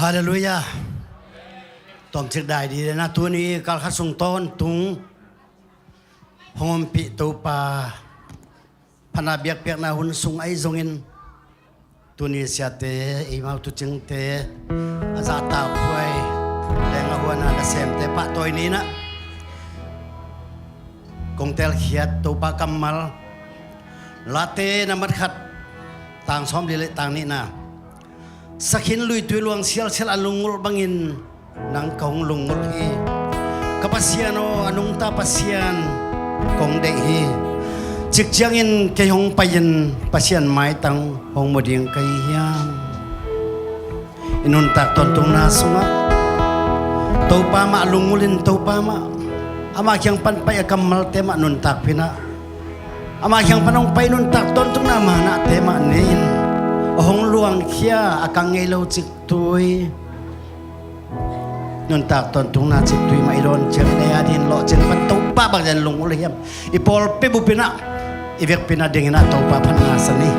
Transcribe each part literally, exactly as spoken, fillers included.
Halleluiah. Tawmcik dai dih leh na, tuni kalkhat sung tawntung hong ompih Topa phatna biakpiakna hun sung ahi zongin, tuni siate, eimau tuucingte, a zahtakhuai leng a huana nasemte pahtawi ni in ah, kong telkhiat Topa kammal, Late nambat khat, tang sawmli leh tang nihna. Sakhin luitui luang sialsial a lunggulh bangin nang kong lunggulh hi. Ka Pasian aw, a nungta Pasian kong deih hi. Cikciangin kei hong pai-in Pasian maitang hong mu ding ka hi hiam? I nuntak tawntungna sungah Topa mah lunggulhin, Topa mah, ama kiang pan pai a kammalte mah nuntak phin ah, ama kiang pan hong pai nuntak tawntungna manahte mah nei-in, a hong luangkhia a kang ngei lo ciktui, nuntak tawntungna ciktui mah i dawn ciangin, ei a dingin lawhcing pan Topa bangzah lunggulh hiam? I pawlpi bup in ah, i vekpi in ah dingin ah Topa phatna sa ni.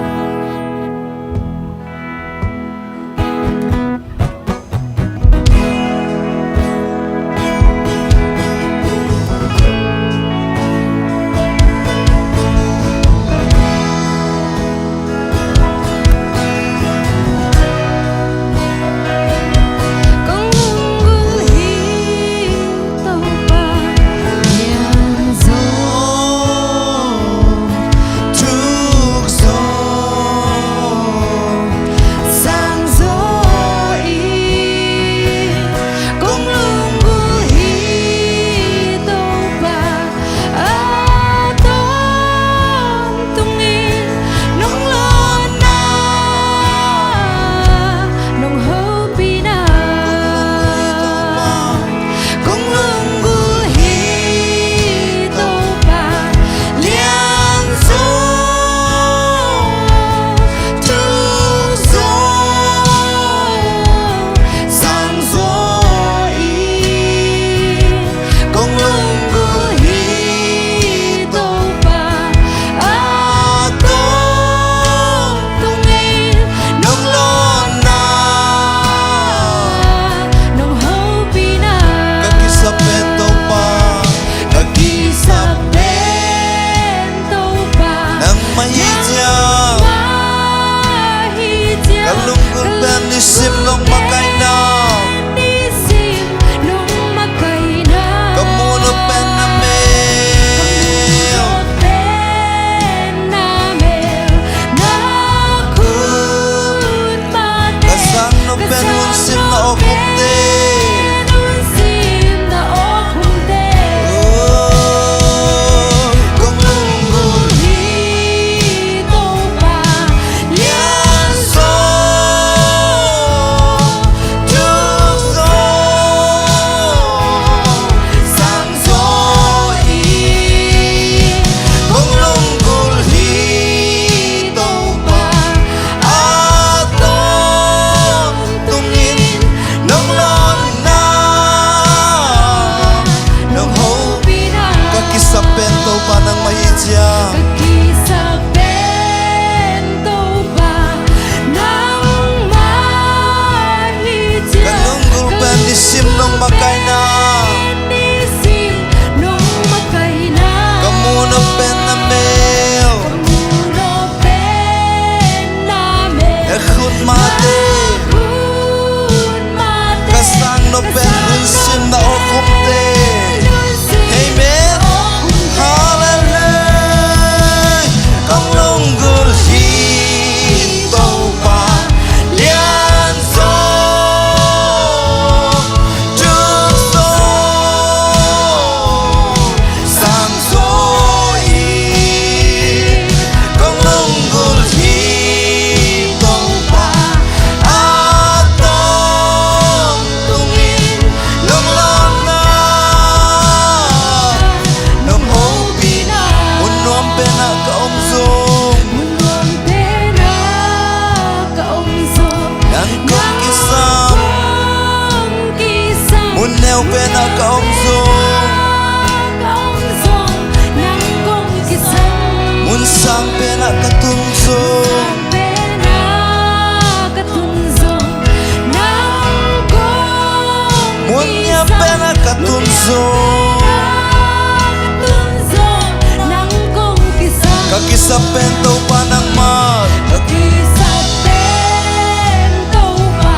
Pen Topa nangmah. Ka kisap pen Topa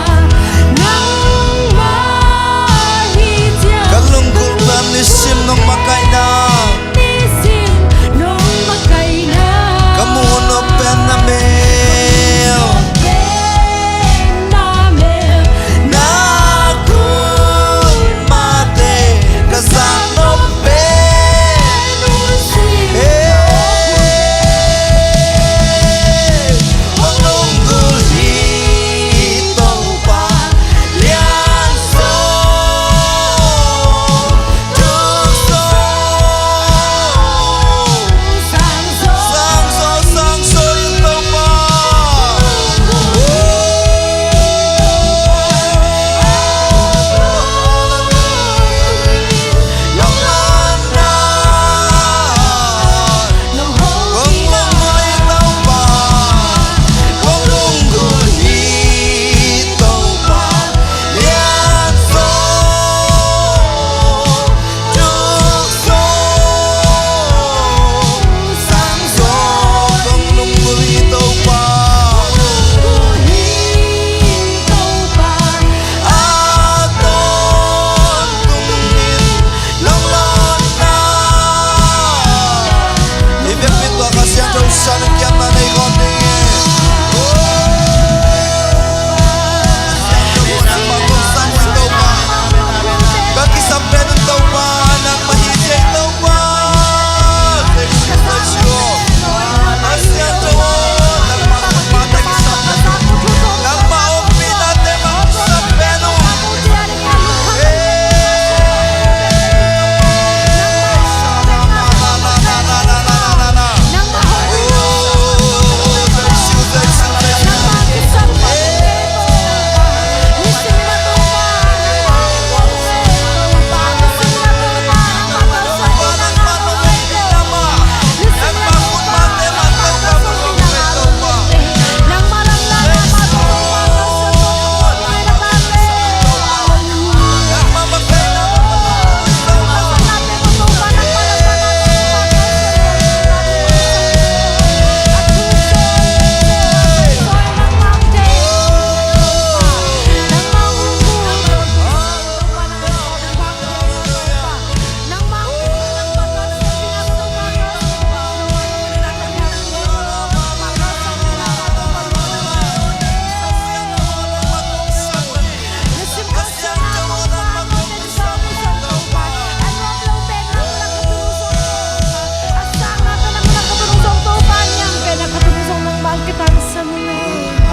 nangmah hi ciang. Ka lunggulh pen nisim nong makaihna. Nisim nong makaihna. Ka muh nop pen na mel. Pen na mel. Na kun mate ka zang nop pen. Nong lawnna. I biakpiak tua Kha Siangtho San kiamna nei khawm ding hi. Nangmah kong sam uh Topa. Ka kisam pen uh Topa, nangmah hi ciang Topa. Thank you, thank you. Kha Siangtho, nangmah kong pata kisam. Nangmah ompihna te mah kisam pen uh.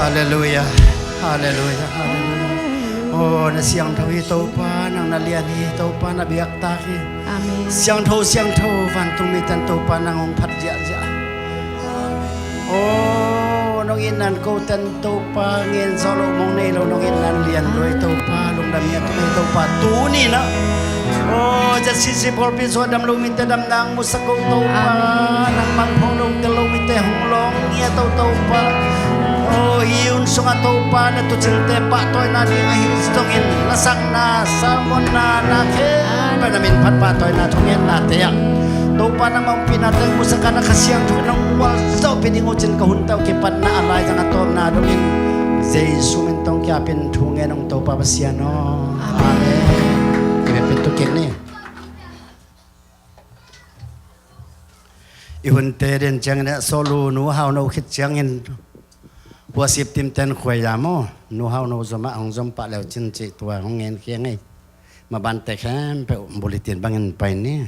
Halleluia. Halleluia. Halleluia. Oh, na siangtho hi Topa, nang na lian hi Topa, na biaktak hi. Amen. Siangtho, siangtho, vantung mite in Topa nang hong phat ziahziah. Oh, nong itna in kote in Topa ngen zawh loh mong nei lo, nong itna in lian lua hi Topa, lungdam hi a tung hi Topa, tuni in ah. Oh, ZCC pawlpi sung a dam lo mite damna hong musak ko Topa. Amen. Nangmah hong phawk lo, tel lo mite hong lawng ngiat o Topa. Oh, hih hun sungah Topa na tuucingte pahtawina ding ahi zongin, na sakna, sermon-na, na khempeuh na min phat pahtawina thungetnate ah Topa nangmah hong pihnate musak a, na Kha Siangtho in hong gualzawhpih ding uh cin ka hunte uh kipatna a laizang a tawpna dongin Jesu min tawh hong kiapin thu ngen ung Topa Pasian aw. Amen. Amen. I biakpiak tu kik ni. I hunte den ciangin a sawlu nu Hau No khit ciangin worship team ten khuai a maw, nu Hau No zom ah hong zom pah leu cin cih tua hong ngen khia ngei. Mabante khempeuh bulletin bangin pai ni.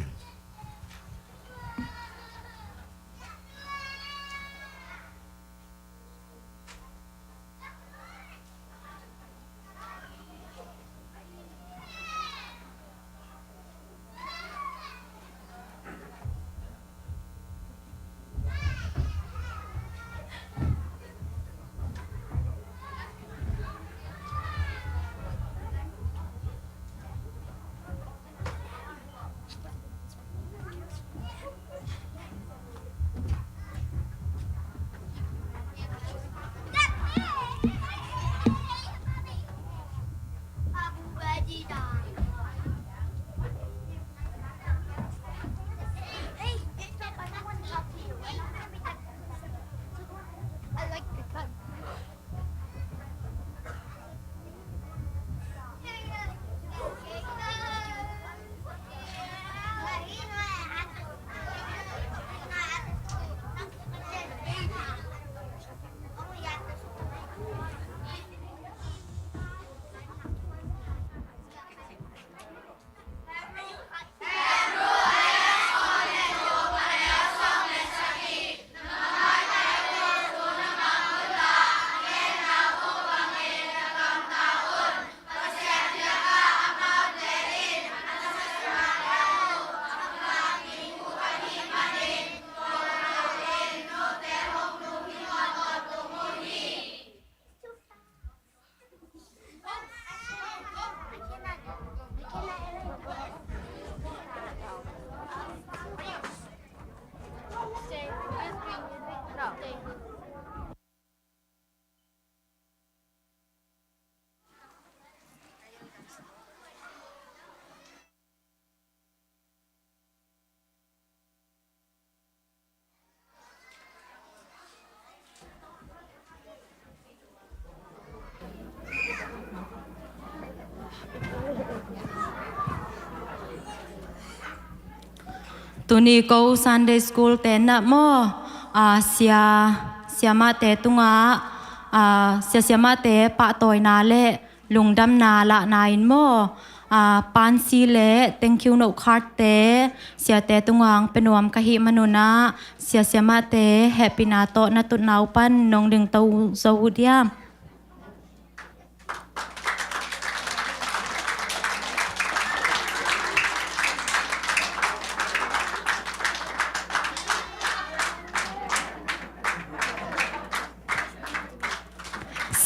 Tuni ko Sunday School te na maw, a, sia, siamahte tungah, a, sia siamahte pahtawina le lungdamna lahna in maw, a, pansi le thank you note card te siate tungah pia nuam ka hih manun ah, sia siamahte hehpihna tawh na tutna uh pan nong dingto zo uh diam?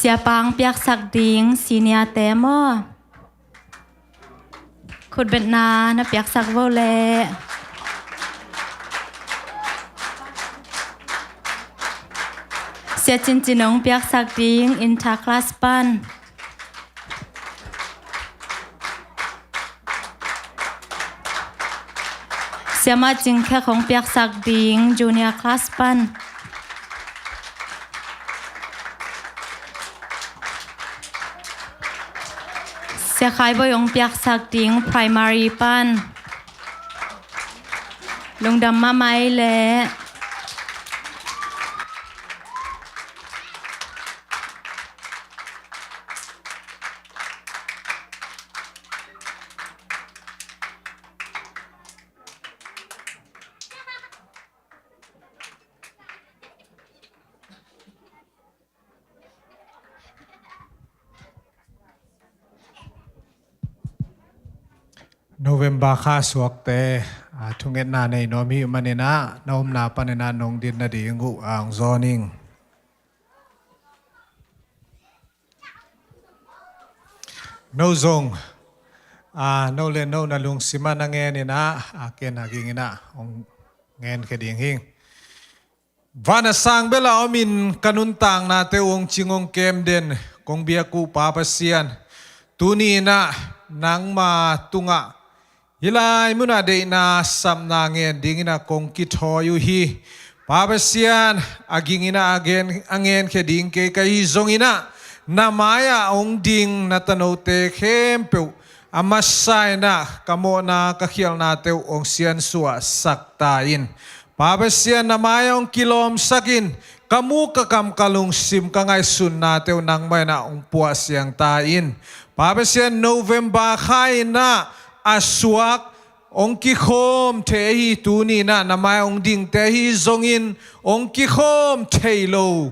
Siapa hong piaksak ding senior te maw? Khutbetna na piaksak vo leh. Sia Cin Cin hong piaksak ding inter class pan. Siamah Cing Khek hong piaksak ding junior class pan. Sia Khai Boi hong piaksak ding primary pan. Lungdam mahmah ei leh. November kha suakte, a, thungetna nei nuam hih manin ah, na omna panin ah nong din nading uh, a, hong zawn ing. No zong, a, no le no na lungsim ah na ngen in ah, a, ken a ging in ah hong ngen khia ding hing. Van a sang bel a omin ka nuntaknate uh hong cing hong kem den kong biak uh Pa Pasian, tuni in ah nangma tungah hih lai munah deihna sapna ngen dingin ah kong kithawi uh hi. Pa Pasian, a ging in ah a gen, a ngen khia ding kei ka hi zongin ah, na mai-ah hong ding na tanote khempeuh a masa in ah ka mawhna ka khialhnate uh hong siansuahsak ta in. Pa Pasian, na mai-ah hong kilawmsak in, ka muk ka kam ka lungsim ka ngaihsutnate uh nangmah in ah hong puahsiang ta in. Pa Pasian, November kha in ah a suak hong kikhawm thei ahi tuni in ah, na mai-ah hong dingte ahi zongin hong kikhawm thei lo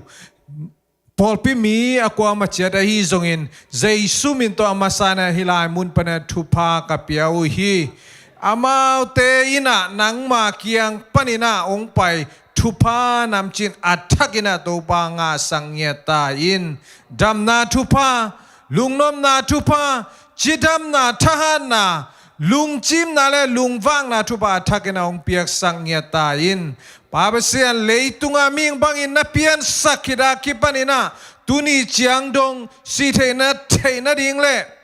pawlpi mi a kuamah ciat ahi zongin, Jesu min tawh a masa in ah hih lai mun panin ah thupha ka pia uh hi. Amaute in ah nangma kiang panin ah hong pai thupha namcin a thakin ah Topa ngahsak ngiat ta in. Damna thupha, lungnopna thupha, cidamna, thahatna, lungcimna le lungvakna thupha a thakin ah hong piaksak ngiat ta in. Pa Pasian, leitungah mihing bangin na piansak khit a kipanin ah, tuni ciang dong sih theih na theih nading le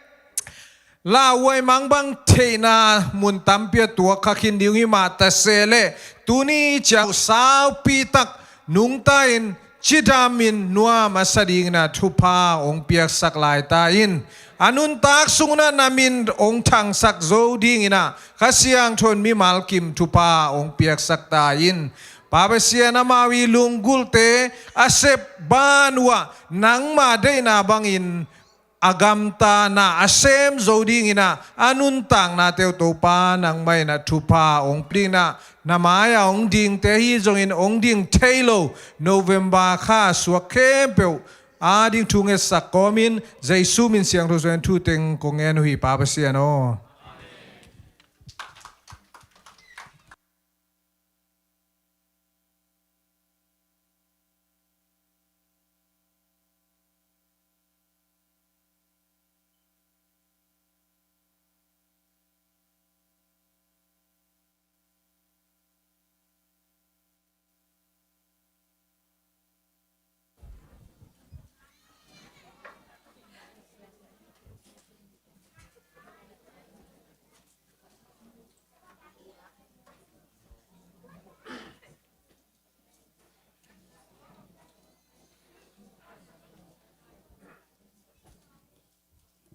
lauhuai mangbang theihna mun tampi ah tuak kha khin ding uh hi mah ta se leh, tuni ciang saupi tak nungta in, cidamin nuam a sa dingin ah thupha hong piaksak lai ta in. A nuntak sungah na min hong thangsak zo dingin ah Kha Siangtho in mimal kim thupha hong piaksak ta in. Pa Pasian, amau ii lunggulte a sep ban uh ah nangma deihna bangin a gamtana a sem zo dingin ah, a nuntaknate uh Topa nangmah in ah thupha hong pia dingin ah, na mai-ah hong dingte ahi zongin hong ding thei lo November kha suak khempeuh ading thu ngetsak kawmin Jesu min siangtho suangin thu teng kong ngen uh hi, Pa Pasian aw.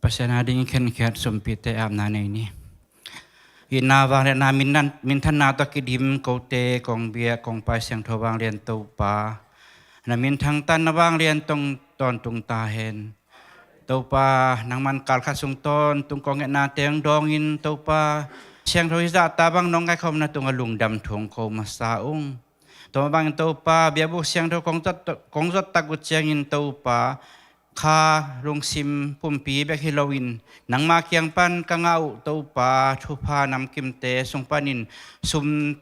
Pasian ading khenkhiat sumpite apna nei ni. Itna vangliatna minnan, minthanna tawh kidim kote kong biak kong Pai Siangtho vanglian Topa, na minthang tan na vanglian tong tawntung ta hen. Topa, nangman kalkhat sung tawntung kong etnate hong dawngin Topa, siangtho hizahta bang nong kaikhawmna tungah lungdam thu hong ko masa ung. Tua mah bangin Topa, biakbuk siangtho kong zot, kong zot tak uh ciangin Topa, kha lungsim pumpi bek hi loin nangma kiang pan ka ngah uh Topa, thupha namkimte sung panin sumpite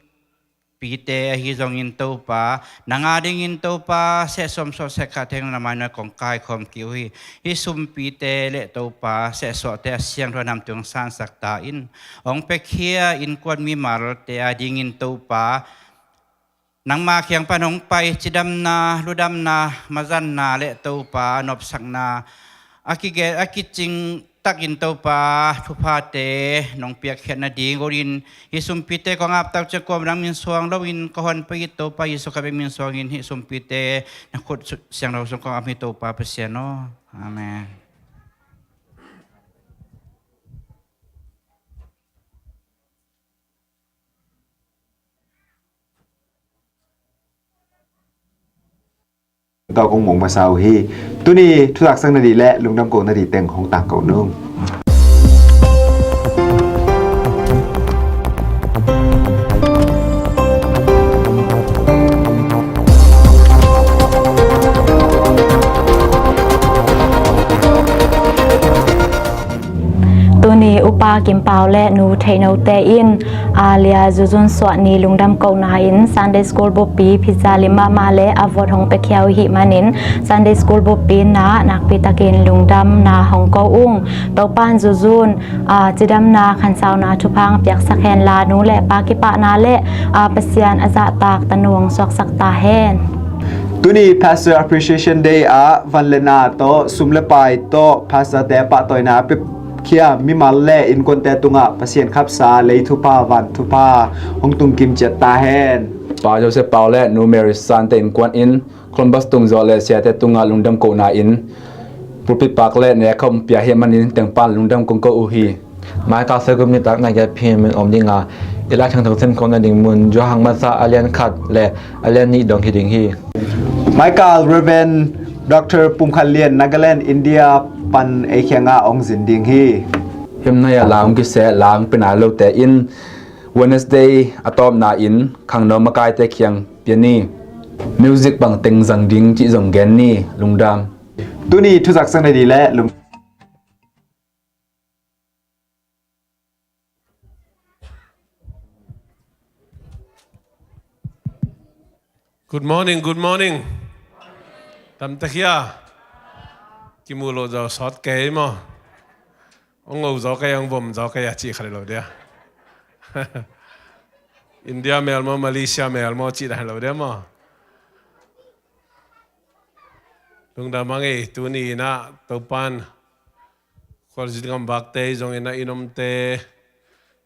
ahi zongin Topa, nang a dingin Topa, sehsawm sawh sehkhat theng na mai nuai kong kaikhawm kik uh hi. Hih sumpite le Topa, sehsawhte a siangtho namtui hong sansak ta in, hong piakhia innkuan mimalte a dingin Topa, nangma kiang pan hong pai cidamna, ludamna, mazanna le Topa nopsakna a kigen, a kicing takin Topa thuphate nong piakkhiat nading uh in, hih sumpite kong ap tak ciang kuamah nang min suang loin ka hon pai it Topa Jesu Kha bek min suangin hih sumpite na khut su-, siangtho sung kong ap hi Topa Pasian aw. Amen. Tawh kong mong masa uh hi. Tuni thuzak sang nadih le lungdam ko nadih teng hong tangko nung. Tuni Upa Kim Pau le Nu Theih No te in, a, Lia Zuzun Suah ni lungdam kohna in Sunday School buppi phitza lim mahmah le a vot hong piakhia uh hih manin Sunday School buppi na nakpi takin lungdamna hong ko ung. Topan Zuzun, a, cidamna khansauna thupha hong piaksak hen la, nu le pa kipahna le, a, Pasian a zahtak tanu hong suaksak ta hen. Tuni Pastor Appreciation Day ah van le na tawh, sum le pai tawh, pastorte a pahtawina a piakhia mimal le innkuante tungah Pasian khapsa, lei thupha, van thupha hong tungkim ciat ta hen. Pa Joseph Pau le Nu Mary Sante innkuan in Columbus tungzawh le siate tungah lungdam kohna in pulpit pak le nek hong pia hi manin tengpan lungdam kong ko uh hi. Maikal Saigum nitak nai giat phi min om ding a, i Lai Siangtho sem khawm nading mun Johan Masa a lian khat le a lian nih dong hi ding hi. Maikal Reverend Doctor Pum Khan Lian, Nagaland, India pan ei kiangah hong zin ding hi. Hymn haya la hong kiseh, la hong pia nai lote in Wednesday a tawpna in khangno makaite kiang pia ni. Music bang teng zang ding cih zong gen ni. Lungdam. Tuni thuzak sang nadih le lung Good morning, good morning. Tam ta khia. Kimu lo zaw sawt kei maw. Ong lo zaw kei, ong vom zaw kei a cih khat lo dia. India mel maw, Malaysia mel maw cih dan lo dia maw. Lungdam hang ei, tuni in ah Topan Khualzin gamvakte zong in ah, i nomte,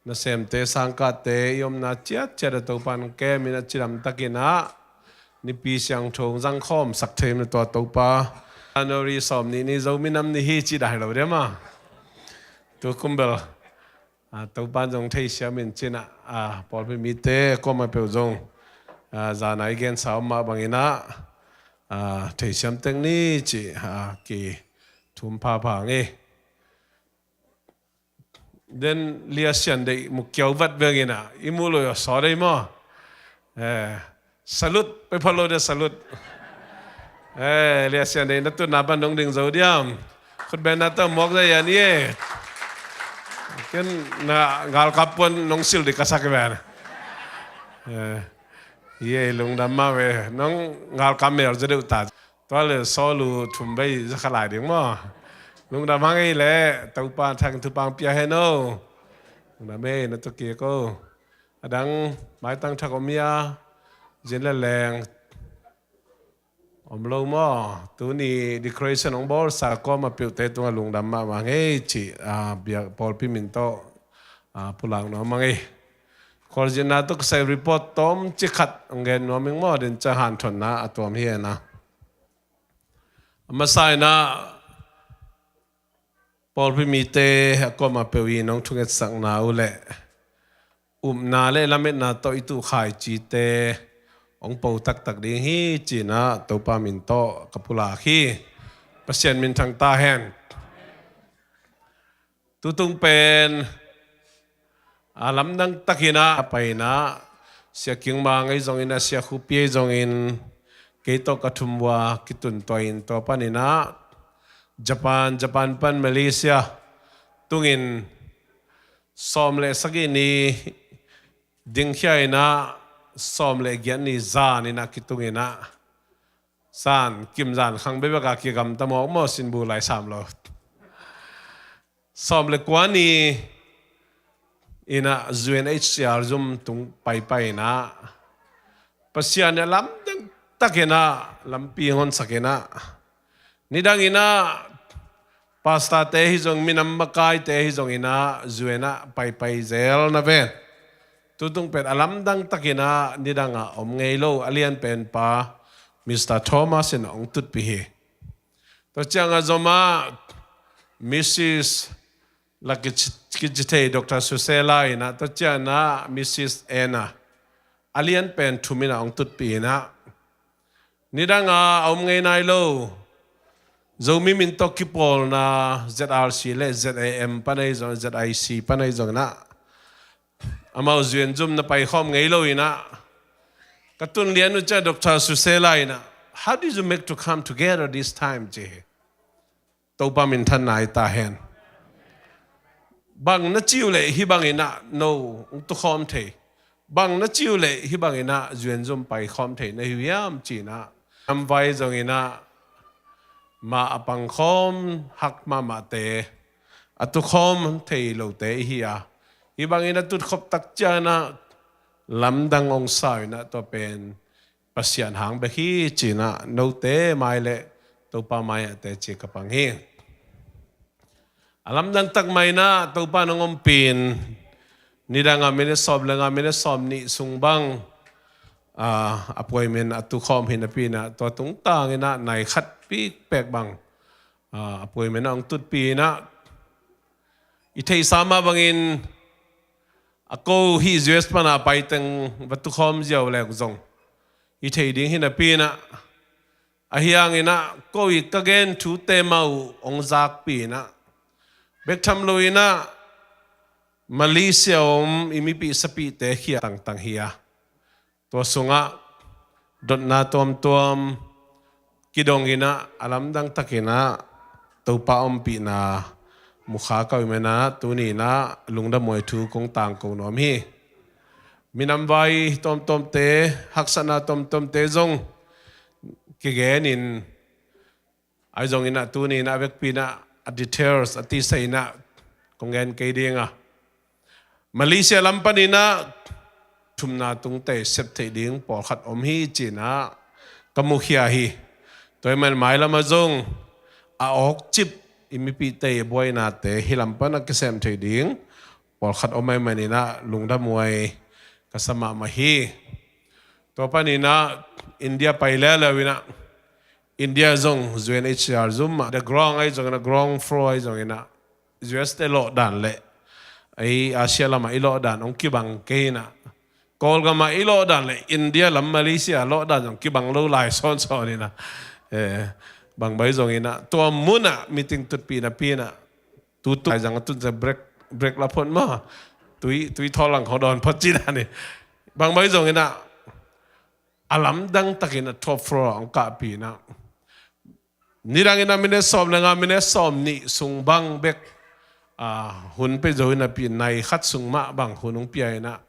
nasemte, sangkahte, i omna ciatciat ah Topan kem in ah cidam takin ah Nipi Siangtho zangkhawm sak thei in ah tua Topa. January sawm nih ni Zo minam ni hi cih dan lo dia maw. Tu kum bel, a, Topan zong theisiam in cin ah, a, pawlpi mite kuamah peuh zong, a, zan a i gensa om mah bangin ah, a, theisiam teng ni cih, a, kithum phapha ngei. Den Lia Sian Deih muh kiau vat veng in ah, i muh lo a sawt ei maw. Eh, salute, pai phot lo dia salute. Eh, Lia Sian Deih na tutna pan dong ding zo diam. Khutbenna tawh muak zia i an i e. Ken na galkap puan nong sil dih ka sak i ven. Eh, i e lungdam mah ve. Nong galkap mel zia deuh ta. Tua le sawl uh thum vei za kha lai ding maw. Lungdam hang ei le, Topa thang thupha hong pia hen o. Lungdam ei, na tu kik o. A dang maitang thak om hia, zin le leng om lo maw. Tuni decoration hong bawlsa kuamah peuhte tungah lungdam mahmah hang ei cih, a, biak pawlpi min tawh, a, pulak nuam hang ei. Khualzinna tawh kisai report tawmcik khat hong gen nuam ing maw, den ciang hanthotna a tuam hi en a. A masa in ah pawlpi mite a kuamah peuh in hong thungetsakna uh leh upna le lametna tawh i tuh khaici te hong po taktak ding hi, ci-in ah Topa min tawh ka pulak hi. Pasian min thang ta hen. Tutung pen a lamdang takin ah a pai-in ah Sia King Mang ahi zongin ah, Sia Khup Pi ahi zongin, kei tawh ka thum uh a kitun tuah in, tua panin ah Japan, Japan pan Malaysia tungin sawm le sagih ni dingkhia-in ah, sawm le giat ni zan-in ah kitung-in ah, zan kim zan khang bekbek a kigamta mawkmawk, sinbu lai sam lo. Sawm le kua ni-in ah U N H C R zum tung paipai-in ah, Pasian in a lamdang takin ah lampi hong honsak-in ah, nidangin ah pastor te hi zong, minam makaite hi zongin ah U N ah paipai zel na ven. Tutung pen a lamdang takin ah nidang ah om ngei lo, a lianpen pa Mister Thomas in hong tutpih hi. Tua ciang a zom ah Missus la kici, kici thei Doctor Susela in ah, tua ciang ah Missus Anna, a lianpen thum in ah hong tutpih in ah, nidang a om ngei nai lo Zomi min tawh kipawlna Z R C le Z A M pan ahi zong, Z I C pan ahi zongin ah, amau U N zum na paikhawm ngei lo-in ah, ka tun lian uh ciang Doctor Susela in ah, "How did you make to come together this time?" ci hi. Topa min thang nai ta hen. Bang na ci uh leh hih bangin ah no hong tukhawm thei, bang na ci uh leh hih bangin ah U N zum paikhawm thei na hi uh hiam, ci-in ah. Namvai zongin ah ma a pangkhawm hak mahmahte, a tukhawm thei lote i hi a, hih bangin a tutkhop tak ciang ah lamdang hong sa-in ah, tua pen Pasian hang bek hi, ci-in ah note mai le Topa mai-ah teci ka pang hi. A lamdang tak mah in ah Topa in hong ompih in, nidang a minute sawm le nga, minute sawm nih sung bang, ah, appointment a tukhawm hi napi-in ah, tua tungtang in ah nai khat pikpek bang, ah, appointment ah hong tutpih in ah, i theihsa mah bangin a ko hih U S pan a paiteng va tukhawm ziau leng zong hi thei ding hi napi-in ah, ahi hangin ah ko i ka gen thute mah uh hong zakpih in ah, bek tham lo-in ah Malaysia om i mipih sapihte khia tangtang hi a, tua sungah dotna tuamtuam kidong in ah, a lamdang takin ah Topa ompihna mukha kau i man ah, tuni in ah lungdam huai thu kong tangko nuam hi. Minam vai tuamtuamte, haksatna tuamtuamte zong kigen in, ahi zongin ah tuni in ah a vekpi in ah a details a tisa in ah kong gen kei ding a, Malaysia lam panin ah thumna tungte sep theih ding pawlkhat om hi, ci-in ah ka mukhia hi. Tua ahih man mailam ah zong a awkcip i mipihte i buainate hih lam pan a kisem thei ding pawlkhat om ahih manin ah lungdam huai ka sa mahmah hi. Tua panin ah India pai leuleu in ah, India zong U N H C R zum ah, the ground ahi zongin ah, ground floor ahi zongin ah, U S te lawh dan le ei Asia lamah i lawh dan hong kibang kei in ah, Kawlgam ah i lawh dan le India lam, Malaysia lawh dan zong kibang lo lai sawnsawn in ah, eh, bang bai zongin ah tua mun ah meeting tutpih napi-in ah, tu tu lai zang a tun zang break, break la phot maw, tui, tui thawl lang khawng dawn phot ci dan hi. Bang bai zongin ah a lamdang takin a top floor ah hong kahpih in ah, nidangin ah minute sawm le nga, minute sawm nih sung bang bek, ah, hun pia zo hi napi-in, nai khat sung mah bang hun hong pia in ah,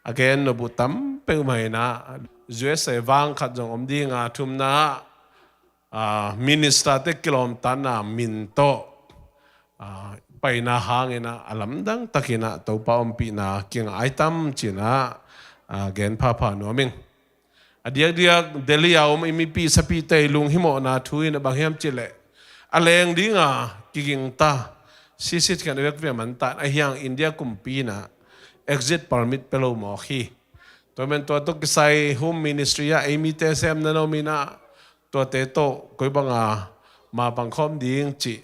a gen nop uh tam peuhmah in ah, U S A vang khat zong om ding a, thumna ah, ah, minister te kilawmtatna min tawh, ah, paina hangin ah a lamdang takin ah Topa ompihna kingah ai tam, ci-in ah, ah, gen phapha nuam ing. A diakdiak Delhi a om i mipi sapite i lunghimawhna thu in a bang hiam cih leh, a leng ding a kigingta, sisit khian a vekpi a mantan ahi hang India kumpi in ah exit permit pia lo mawk hi. Tua man tua tawh kisai Home Ministry ah ei mite sem na om in ah, tuate tawh koi bang a ma pangkhawm ding cih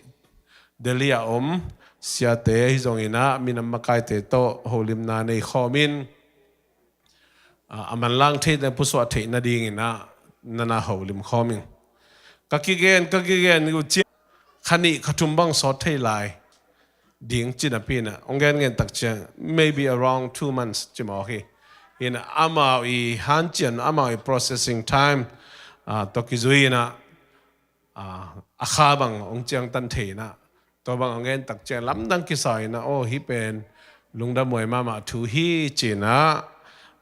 Delhi a om siate hi zongin ah minam makaite tawh holimna nei khawm in, a, a manlang theite pusuah theih nadingin ah nana holim khawm ing. Ka kigen, ka kigen uh ciang kha nih kha thum bang sawt thei lai ding ci napi in ah, hong gen ngen tak ciang maybe around two months ci mawk hi. Hi in ah amau i hanciam, amau i processing time, a, tawh kizui in ah, a, a kha bang hong ciangtan thei in ah, tua bang hong gen tak ciang lamdang kisa in ah, aw, hih pen lungdam huai mahmah thu hi ci in ah,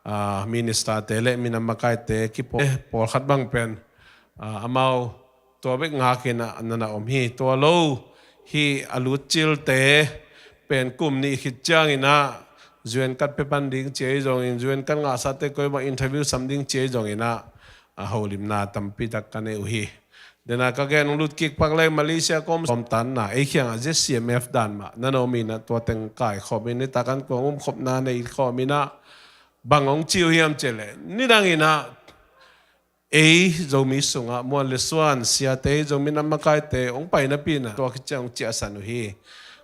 a, minister-te le minam makaite kipawl, pawlkhat bang pen, a, amau tua bek ngak in ah nana om hi. Tua lo, hih a lutcilte pen kum nih khit ciangin ah U N card pia pan ding ci ahi zongin, U N card ngahsate koi bang interview sam ding ci ahi zongin ah, a, holimna tampi tak ka nei uh hi. Dena ka gen hong lut kik pak leng Malaysia kawm, kawmtanna, ei kiangah Z C M F dan mah nana om in ah, tua teng kaikhawm in, nitak an kuang umkhopna nei khawm in ah, bang hong ci uh hiam cih leh, nidang in ah ei Zomi sungah muan le suan siate, Zomi nam makaite hong pai napi in ah, tua khit ciang hong ciahsan uh hi.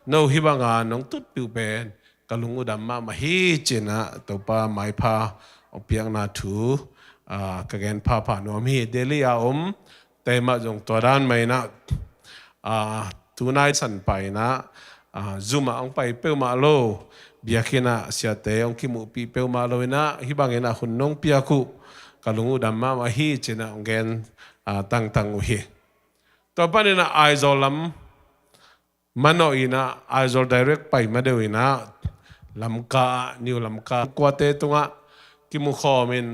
No hih banga nong tutpih uh pen ka lung uh dam mahmah hi ci in ah, Topa maipha hong piakna thu, a, ka gen phapha nuam hi. Delhi a om te mah zong tua dan mah in ah, a, tunai san pai in ah, a, Zoom ah hong pai peuhmah lo, biakinn ah siate hong kimuhpih peuhmah lo in ah, hih bangin ah hun nong piak uh ka lung uh dam mahmah hi ci in ah hong gen, a, tangtang uh hi. Tua panin ah Aizawl lam manawh in ah, Aizawl direct pai ma deuh in ah, Lamka ah, New Lamka, kuate tungah kimukhawm in,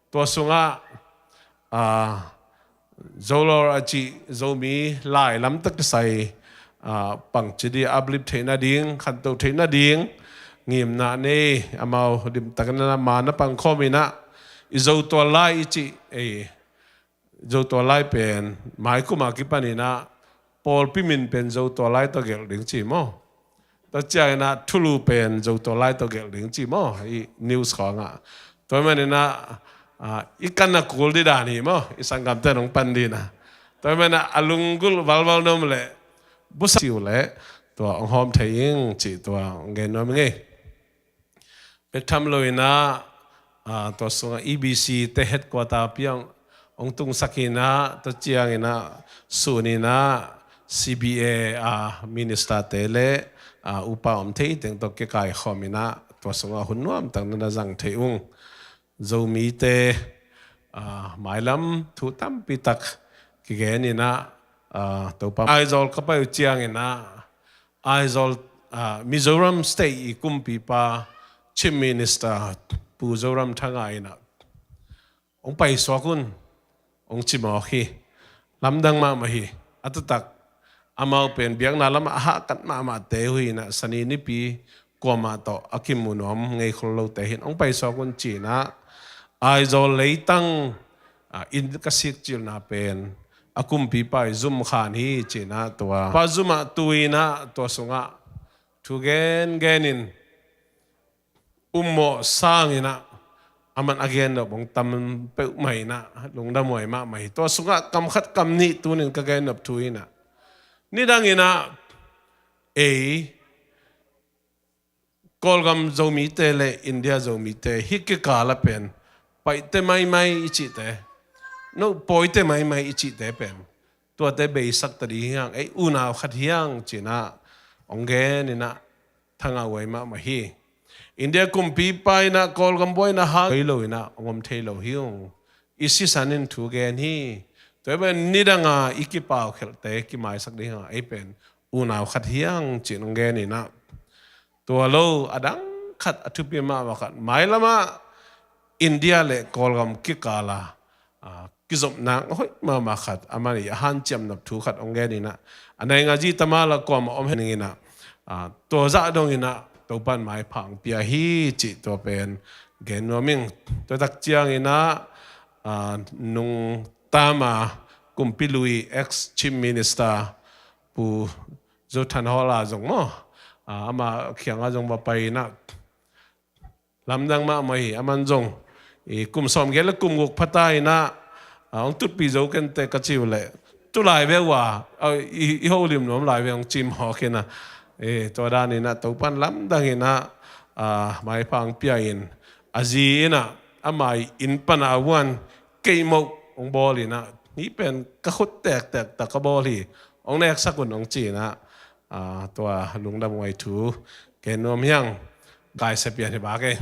tua sungah, a, Zolawr a cih Zomi lai lamtak kisai, a, pangci ding, uplift theih nading, khantoh theih nading ngimna nei, amau limtakin ah ma na pangkhawm in ah, i Zotual Lai i cih, ei, Zotual Lai pen maikum a kipan in ah pawlpi min pen Zotual Lai tawh gelh ding ci maw? Tua ciangin ah thulu pen Zotual Lai tawh gelh ding ci maw? I news khawngah. Tua manin ah, a, i kan a kul ding dan hi maw? I sanggamte nong pan ding in ah. Tua manin ah a lunggulh valval nuam leh busa ci uh leh tua hong hawm thei ing cih tua hong gen nuam ing ei. Bek tham lo in ah, a, tua sungah E B C te headquarter piang hong tungsak in ah, tua ciangin ah sun in ah C B A, a, minister te le, a, upa om thei teng tawh kikaikhawm in ah, tua sungah hun nuamtak na na zang thei ung. Zomite, a, mailam thu tampi tak kigen in ah, a, Topa Aizawl ka pai uh ciangin ah, Aizawl, a, Mizoram State i kumpipa Chief Minister Pu Zoramthanga in ah, hong paisuak un, hong ci mawk hi. Lamdang mahmah hi. A taktak amau pen biakna lamah a hahkat mahmahte uh hi in ah, Sani nipi kuamah tawh a kimu nuam ngei khol lote hi in, hong paisuak un ci in ah, Aizawl leitang, a, inn ka sikcilhna pen a kumpipa i Zum Khan hi ci in ah, tua pa Zum ah tu in ah, tua sungah thu gengen in, ummawh sang in ah, aman a gennop hong tam peuhmah in ah, lungdam huai mahmah hi. Tua sungah kam khat kam nih tuni in ka gennop thu in ah, nidang in ah ei Kawlgam Zomite le India Zomite hih kikal ah pen Paite maimai i cihte, no Pawite maimai i cihte pen tuate beisak ta ding hi hang, ei unau khat hi hang ci in ah hong gen in ah, thangah huai mahmah hi. India kumpipa in ah Kawlgam buaina hang kei lo in ah hong om thei lo hi ung. I sisan in thu gen hi. Tua hi pen nidang a i kipaukhelhte kimaisak ding hang, ei pen unau khat hi hang ci in hong gen in ah, tua lo a dang khat, a thupi mahmah khat, mailam ah India le Kawlgam kikal a, a, kizopna hoih mahmah khat, aman i a hanciamnop thu khat hong gen in ah, a nai nga zi tama la kuamah om hen in ah, a, tua zah dong in ah Topan maipha hong pia hi cih tua pen gen nuam ing. Tua tak ciangin ah, a, nungta ma kumpi lui, ex Chief Minister Pu Zo Thanhawla zong maw, a, ama kiangah zong va pai in ah, lamdang mahmah hi. Aman zong i kum sawmgiat le kum guk pha ta in ah, a, hong tutpih zo kei inteh ka ci uh leh, tu lai ve uh a, a, i, i holim nuam lai ve hong ci mawk in ah, e, tua dan in ah Topan lamdang in ah, a, maipha hong pia in, a zi in ah ama inn pana a vuan kei moh hong bawl inah, hih pen ka khut tektek tak ka bawl hi, hong neksak un hong ci inah, ah, tua lungdam ngai thu gen nuam hiang. Kaisa pian hi bak e.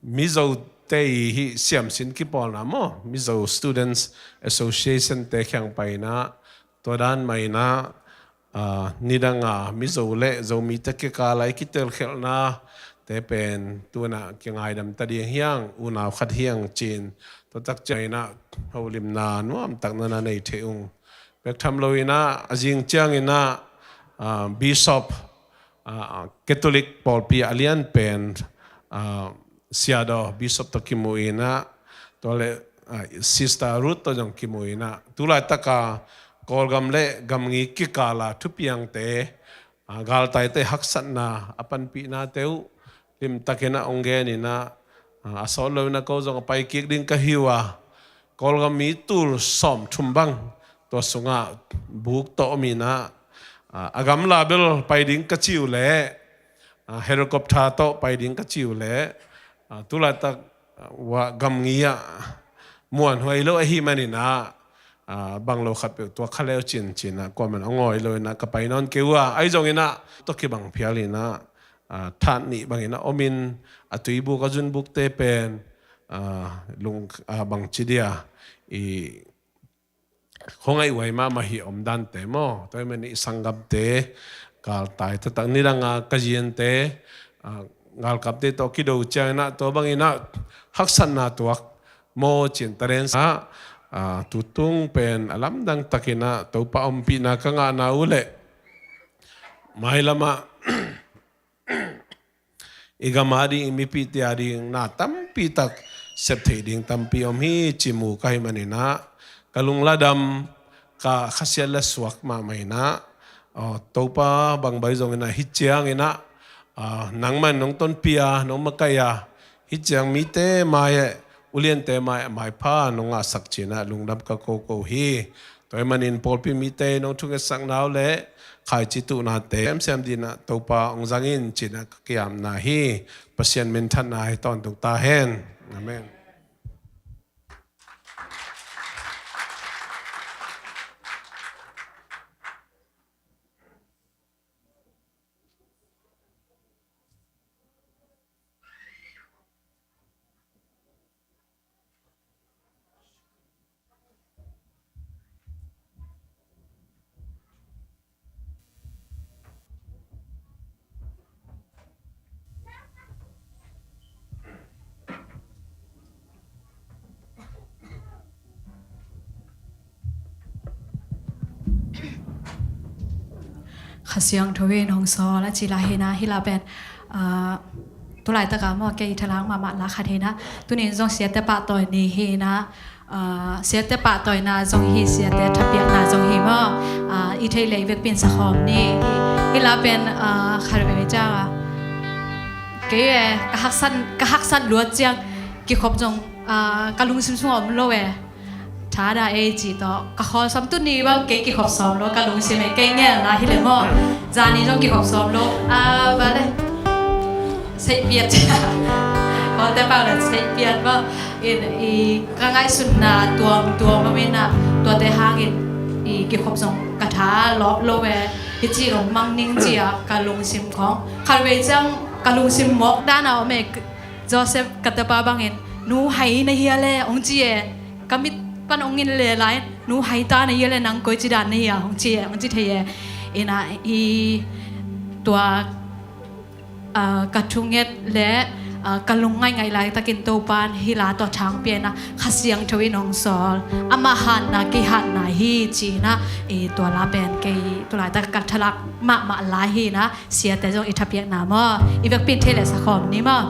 Mizote i hih siamsin kipawlna maw, Mizo Students Association te kiang pai inah, tua dan mah inah, ah, nidanga Mizo le Zomite kikala i kitelkhelhna te pen tunah kingaidam ta ding hiang, unau khat hiang cin, tua tak ciang inah holimna nuamtak nana nei thei ung. Bek tham lo inah a zing ciang inah, ah, Bishop, ah, Catholic pawlpi a lian pen, ah, Siadaw Bishop tawh kimu inah, tua le, ah, Sister Ruth tawh zong kimu inah, tulaitaka Kawlgam le gamngi kikala thupiangte, ah, galtaite haksatna a panpihnate uh limtakinah hong gen inah, ah, a sawt lo inah ko zong a pai kik ding ka hi uh a, Kawlgam mi tul sawmthum bang tua sungah buk tawh om inah, ah, a gamla bel pai ding ka ci uh leh, ah, helicopter tawh pai ding ka ci uh leh, ah, tulaitak, ah, gamngi ah muanhuai lo ahih maninah, ah, bang lo khat peuh tuak kha leu cin cinah kuaman a ngawi lo inah ka pai nawn kei uh a, ahi zonginah tawh kibang phial inah, ah, that nih banginah omin a tuibuk a zunbukte pen, ah, lung, ah, bangci dia i khuangaih huai mahmah hi omdante maw. Tua ahih manin i sanggamte, galtai taktak nidanga ka ziante, ah, galkapte tawh kido cianginah tua banginah haksatna tuak maw cin talen sa, ah, tutung pen a lamdang takinah Topa ompihna ka ngahna uh leh mailamah i gam ading, i mipihte ading na tampi tak sep theih ding tampi om hi ci mu ka hih maninah ka lung ladam, ka khasiat la suak mahmah inah, aw, Topa bang bai zonginah hih cianginah, ah, nangman nong tonpih a, nong makaih a, hih ciang mite mai-ah, uliante mai-ah maipha nong ngahsak cinah lungdam ka koko hi. Tua ahih manin pawlpi mite nong thungetsakna uh leh khaici tuhnate semsem dinah Topa hong zangin cinah ka kiamna hi. Pasian minthanna hi tawntung ta hen. Amen. Kha Siangtho in hong sawl a ci lai hi inah, hih la pen, ah, tulaitaka maw kei thalang mahmah la khat hi inah, tunin zong siate pahtawi ni hi inah, ah, siate pahtawina zong hi, siate thapiakna zong hi maw, ah, i theih leh i vekpi in sakhawm ni. Hih, hih la pen, ah, khat veve ciang a kei e, ka haksat, ka haksat luat ciang kikhop zong, ah, ka lungsim sungah om lo e. Tha dah ei ci tawh ka khawl sawm, tuni bang kei kikhop sawm lo ka lungsim e, kei ngelna hi leh maw. Zani zong kikhop sawm lo, ah, bale. Seihpiat cia. Kawlte pau le seihpiat maw. In, i ka ngaihsutna tuamtuam om inah, tuate hangin i kikhop zong ka tha lawp lo e. Hih ci lo mang ning ci-a ka lungsim khawng khat vei ciang ka lungsim mawk dana om e. Joseph ka tapa bangin, "Nu hai na hia le?" hong ci e. Ka mit pan hong in le lai, "Nu hai ta na hia le, nang koici dan na hia?" hong ci e, hong ci thei e. Inah i tua, ah, ka thunget le, ah, ka lungngaih ngaih laitakin Topan hih la tawh thangpia inah Kha Siangtho in hong sawl. Amah hatna kei hatna hi ci inah i tua la pen kei tulaitak ka thalak mahmah lai hi inah. Siate zong i thapiakna maw, i vekpi in theih leh sakhawm ni maw.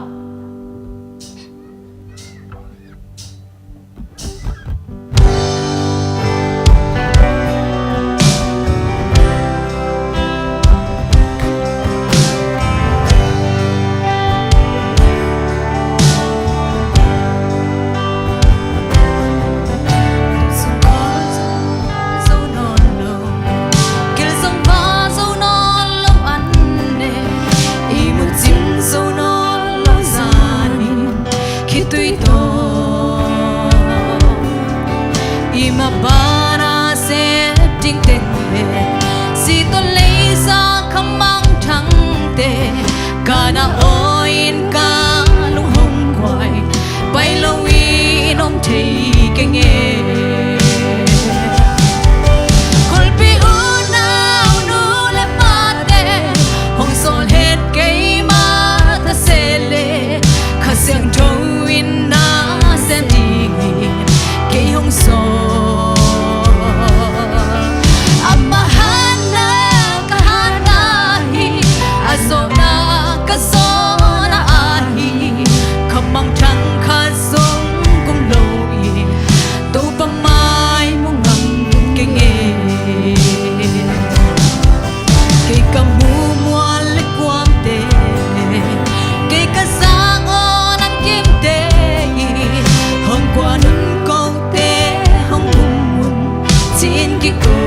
Ka na aw in ka lung hong khuai, pai lo in om thei keng e. Khualpi unau nu le pate, hong sawl het keima ta se leh, Kha Siangtho in na sem dingin kei hong sawl. Ama hatna ka hatna hi, a zawhna ka zawhna ahi. Kha mangthang khat zong kum lo in, Topa mai mu ngam keng e. Kei ka mual le kuamte, kei ka sang aw nam kimte i, hong kuan un kote, hong um un ci-in kiko.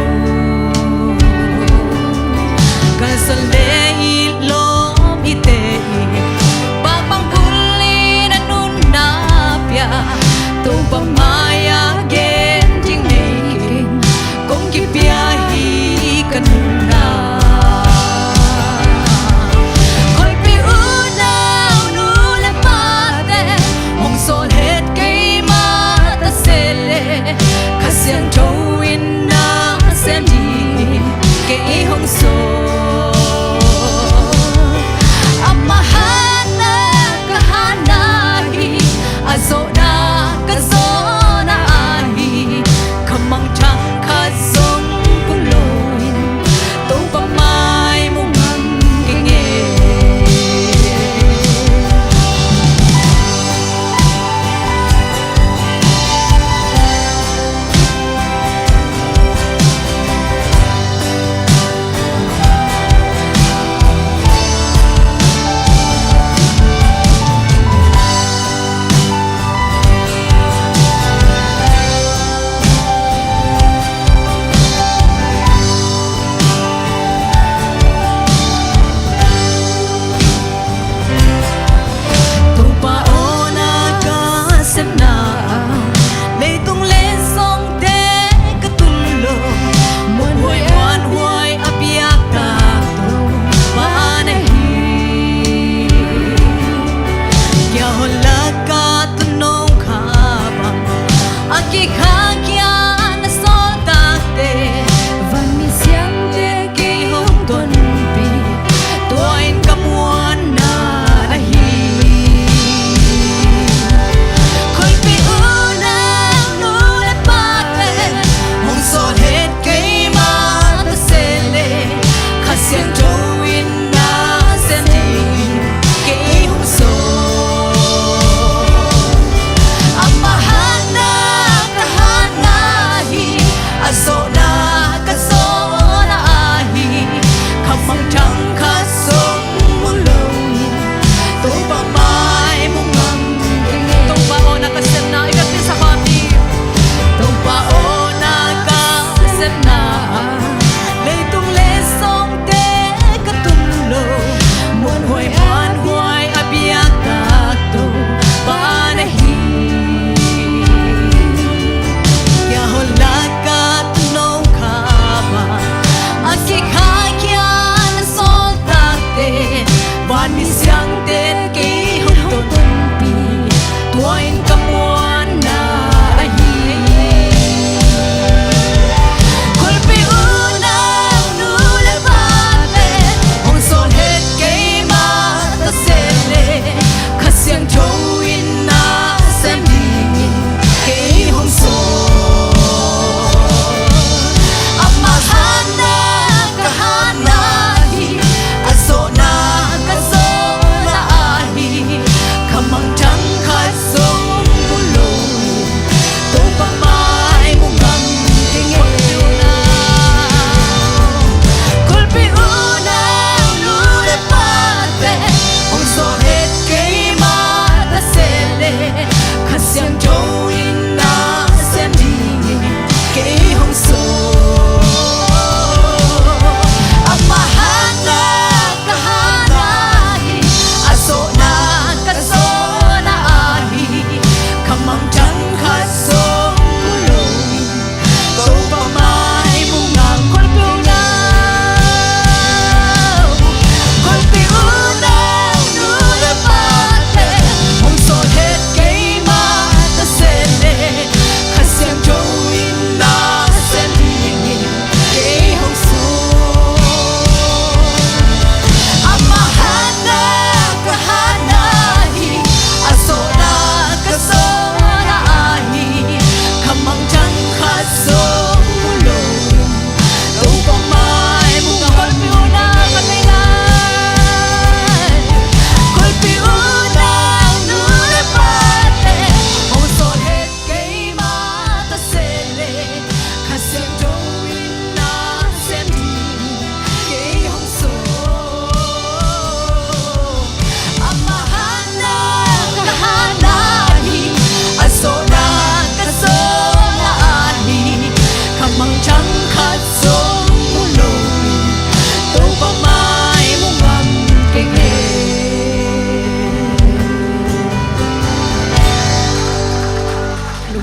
Ka sa le i lawm i te i, pakbang bul in a nunna pia, Topa mai-ah gen ding nei keng, kong kipia hi ka nunna. Khualpi unau nu le pate, hong sawl het keima ta se leh, Kha Siangtho in na sem dingin kei hong sawl. Ama hatna ka hatna hi, a zawhna ka zawhna ahi. Kha mangthang khat zong kum lo in, Topa mai mu ngam keng e. Topa aw na ka sepna, leitung le songte ka tun lo, muanhuai muanhuai a piak tak Topa na hi. Kia hon laka tuuno kha bang, a kikha kia na sawl takte, vanmi siamte kei hong tonpih, tua in ka muanna na hi. Khualpi unau nu le pate, hong sawl het keima ta se leh, Kha Siangtho in na sem dingin kei hong sawl. Ama hatna ka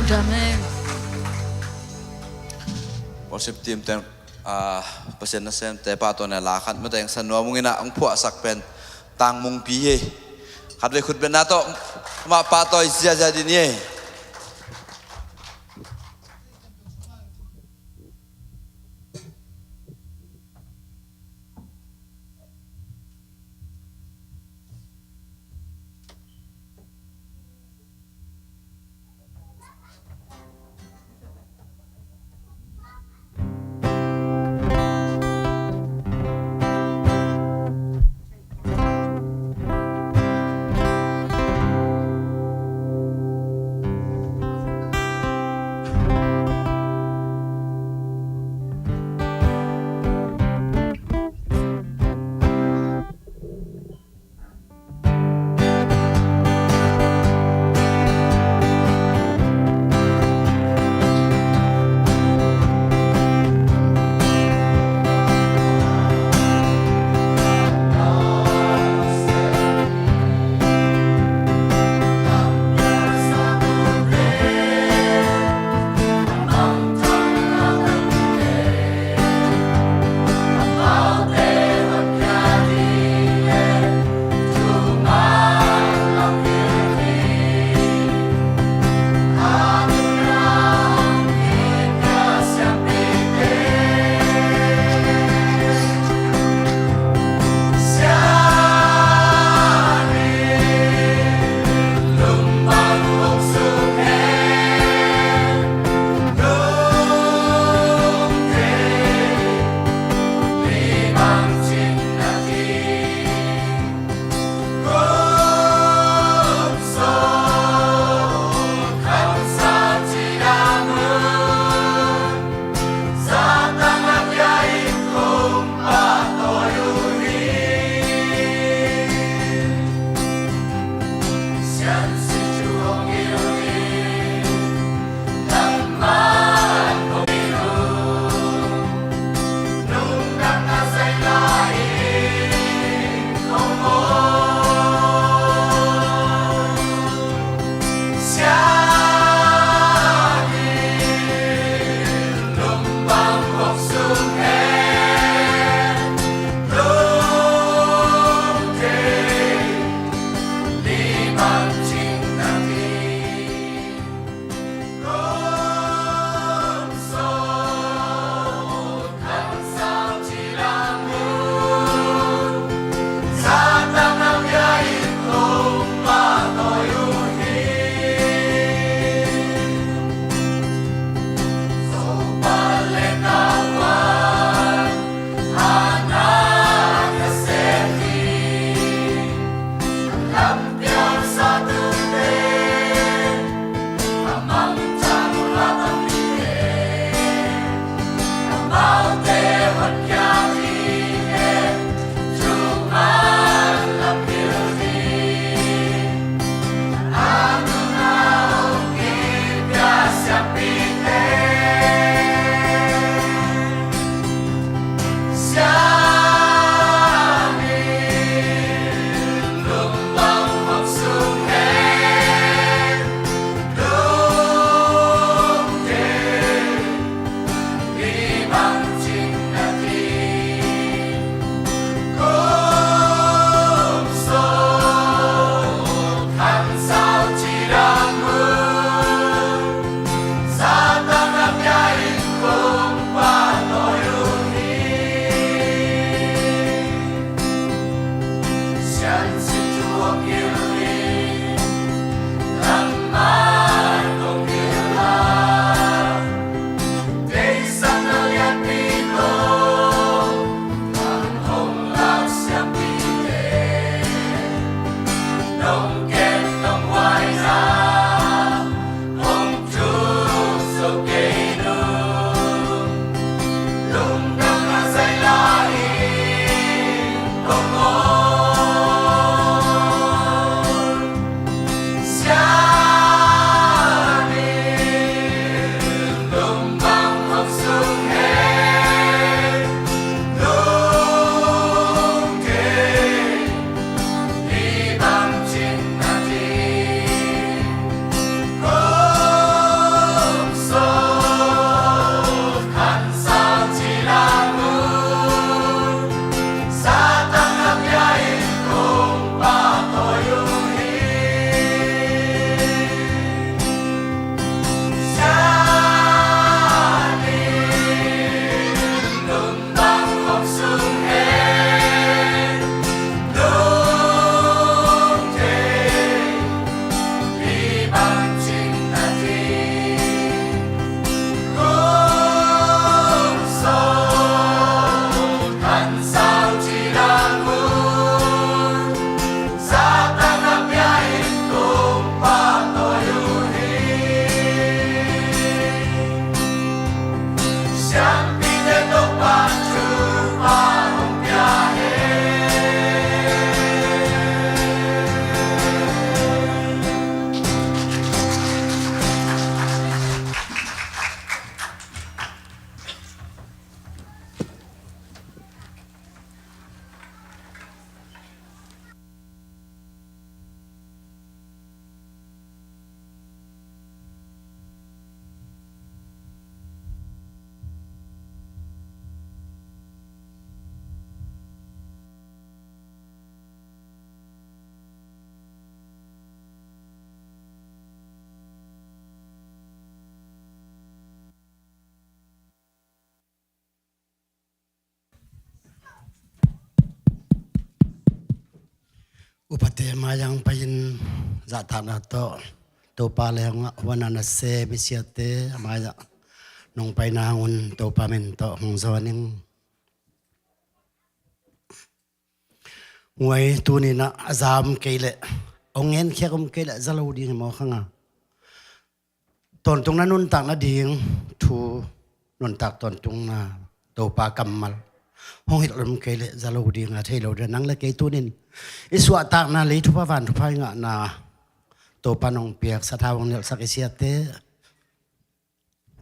Amen. Worship team ten, ah, Pasian nasemte pahtawi na la khat mate hong sa nuam ung in ah, hong phuahsak pen Tang Mung Pi hi. Khatvei khut beng na tawh amah pahtawi ziazia ding hi. Upate mai-ah hong pai-in zahtakna tawh Topa le hong ah huan a na sem i siate a mai-ah nong paina hong un Topa min tawh hong zawn ing. Nguai, tuni-in ah a za om kei leh, hong ngenkhiat om kei leh za lo ding hi maw, khang a. Tawntungna nuntak nading thu, nuntak tawntungna Topa kammal hong hilh om kei leh za lo ding a, thei lo ding a. Nang le kei tuni-in i suahtakna le i thupha, van thupha i ngahna, Topa nong piak sathau hong nilhsak i siate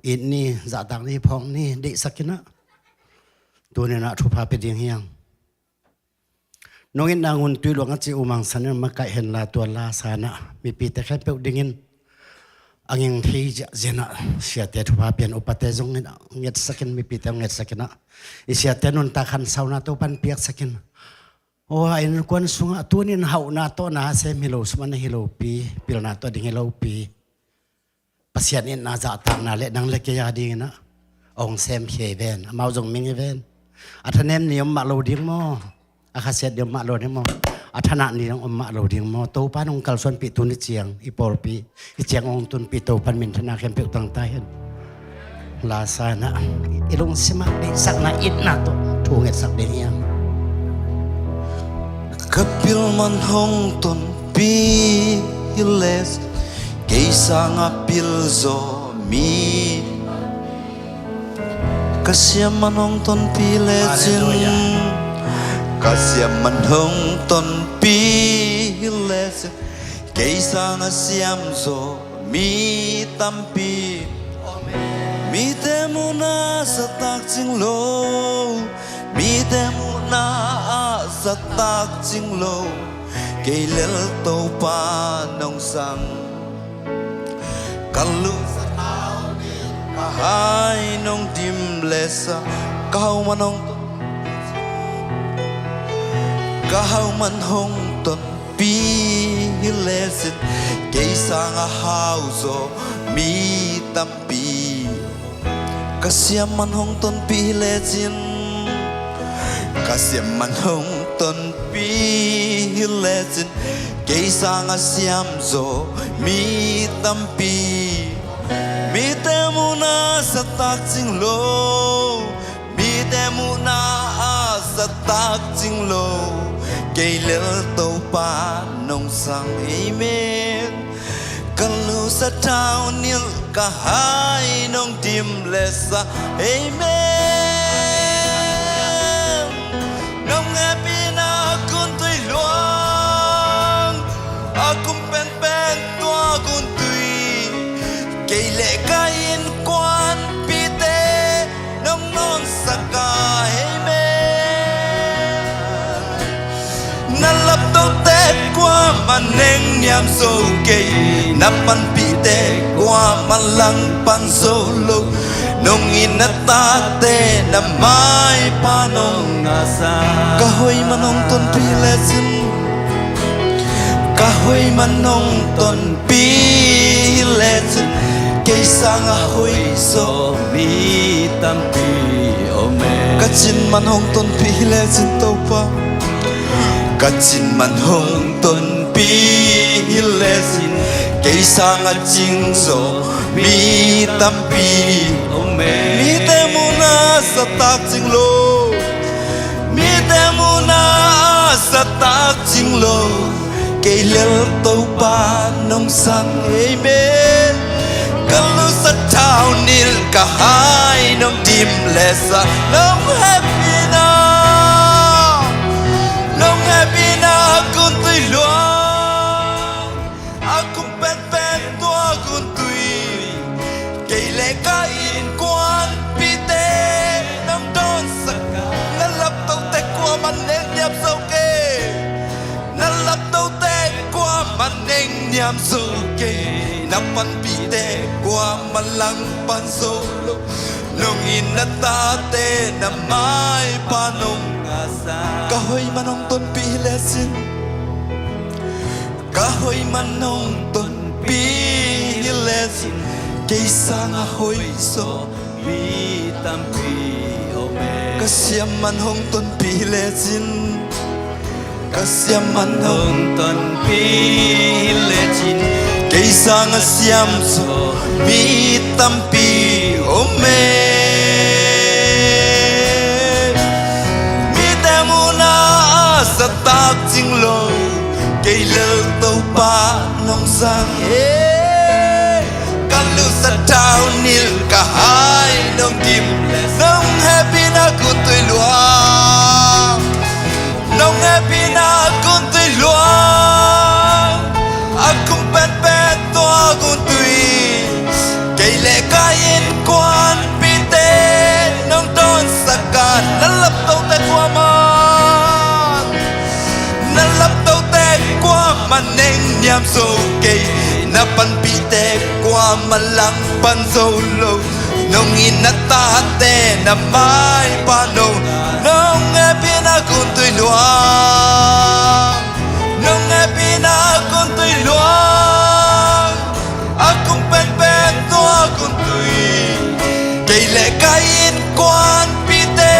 it ni, zahtak ni, phawk ni, deihsak in ah, tuni-in ah thupha pia ding hi hang. Nong itna ngun tui luang a ci U Mang San in makaih hen la, tua la san ah mipite khempeuh dingin a nging thei ziahziah in ah siate thupha pia in, upate zong in ah ngetsak in, mipite hong ngetsak in ah, i siate nuntak hansauna Topa'n piaksak in. Aw, a innkuan sungah tuni-in hauhna tawh na sem hi lo, sum a nei hi lopi, pilna tawh ding hi lopi, Pasian itna zahtakna le nang le kei a dingin ah hong sem hi ven, amau zong ming hi ven. A thanem ni om mah lo ding maw? A khasiat ni om mah lo ding maw? A thanah ni dong om mah lo ding maw? Topa nong kalsuanpih tuni ciang i pawlpi, hih ciang hong tunpih Topa'n minthanna khempeuh tang ta hen. La san ah i lungsim ah deihsakna, itna tawh thu ngetsak ding hi hang. Ka pil man hong tonpih hi leh, kei sangah pil zaw mi. Ka siam man hong tonpih lecin. Halleluiah. Ka siam man hong tonpih hi lecin, kei sangah siam zaw mi tampi. Mite muhna ah zahtak cing lo, mite muhna ah zahtak cing lo, kei lel Topa nong sang. Ka lu, ka hai nong dim leh sa, ka hau man hong ton, ka hau man hong tonpih hi lecin, kei sangah hau zaw mi tampi. Ka siam man hong tonpih hi lecin, ka siam man hong tonpih hi lecin, kei sangah siam zaw mi tampi. Mite muhna ah zahtak cing lo, mite muhna ah zahtak cing lo, kei lel Topa nong sang. Amen. Ka lu sathau nilh, ka hai nong dim leh sa. Amen. Nong hehpihna gun tui luang, a kum penpen tua gun tui, kei le ka innkuanpihte nong nawnsak a. Amen. Na laptote kuamah nengniam zo kei, na panpihte kuamah langpan zo lo, nong it na tate na maipha nong ngahsak. Ka hoih man hong tonpih hi lecin, ka hoih man hong tonpih hi lecin, kei sangah hoih zaw mi tampi om e. Ka cin man hong tonpih hi lecin Topa, ka cin man hong tonpih hi lecin, kei sangah cing zaw mi tampi om e. Mite muhna ah zahtak cing lo, mite muhna ah zahtak cing lo, kei lel Topa nong sang. Amen. Ka lu sathau nilh, ka hai nong dim leh sa, nong hehpihna, nong hehpihna gun tui luang, a kum penpen tua gun tui, kei le ka innkuanpihte nong dawnsak a. Na laptote kuamah nengniam zo kei, na laptote kuamah nengniam zo kei, na panpihte kuamah langpan zo lo, nong it na tate na maipha nong ngahsak. Ka hoih man hong tonpih hi lecin, ka hoih man hong tonpih hi lecin, kei sangah hoih zaw mi tampi om e. Ka siam man hong tonpih hi lecin, Ka siam man hong tonpih lecin, kei sang a siam zaw mi tampi om e. Mite muhna a sa tak cing lo, kei lel Topa nong sang e. Ka lusa thau nil ka hai nong dim, nong hehpihna gun tui luang. Nong hehpihna gun tui luang. A kum penpen tua gun tui. Kei le ka innkuanpihte nong dawnsak a, na laptote kuaman. Na laptote kuaman neng niam zo kei, na panpihte kuaman langpan zo lo. Nong it na tate na maipa nong, nong hehpihna gun tui luang. Nong hehpihna gun tui luang. A kum penpen tua gun tui. Kei le ka innkuanpihte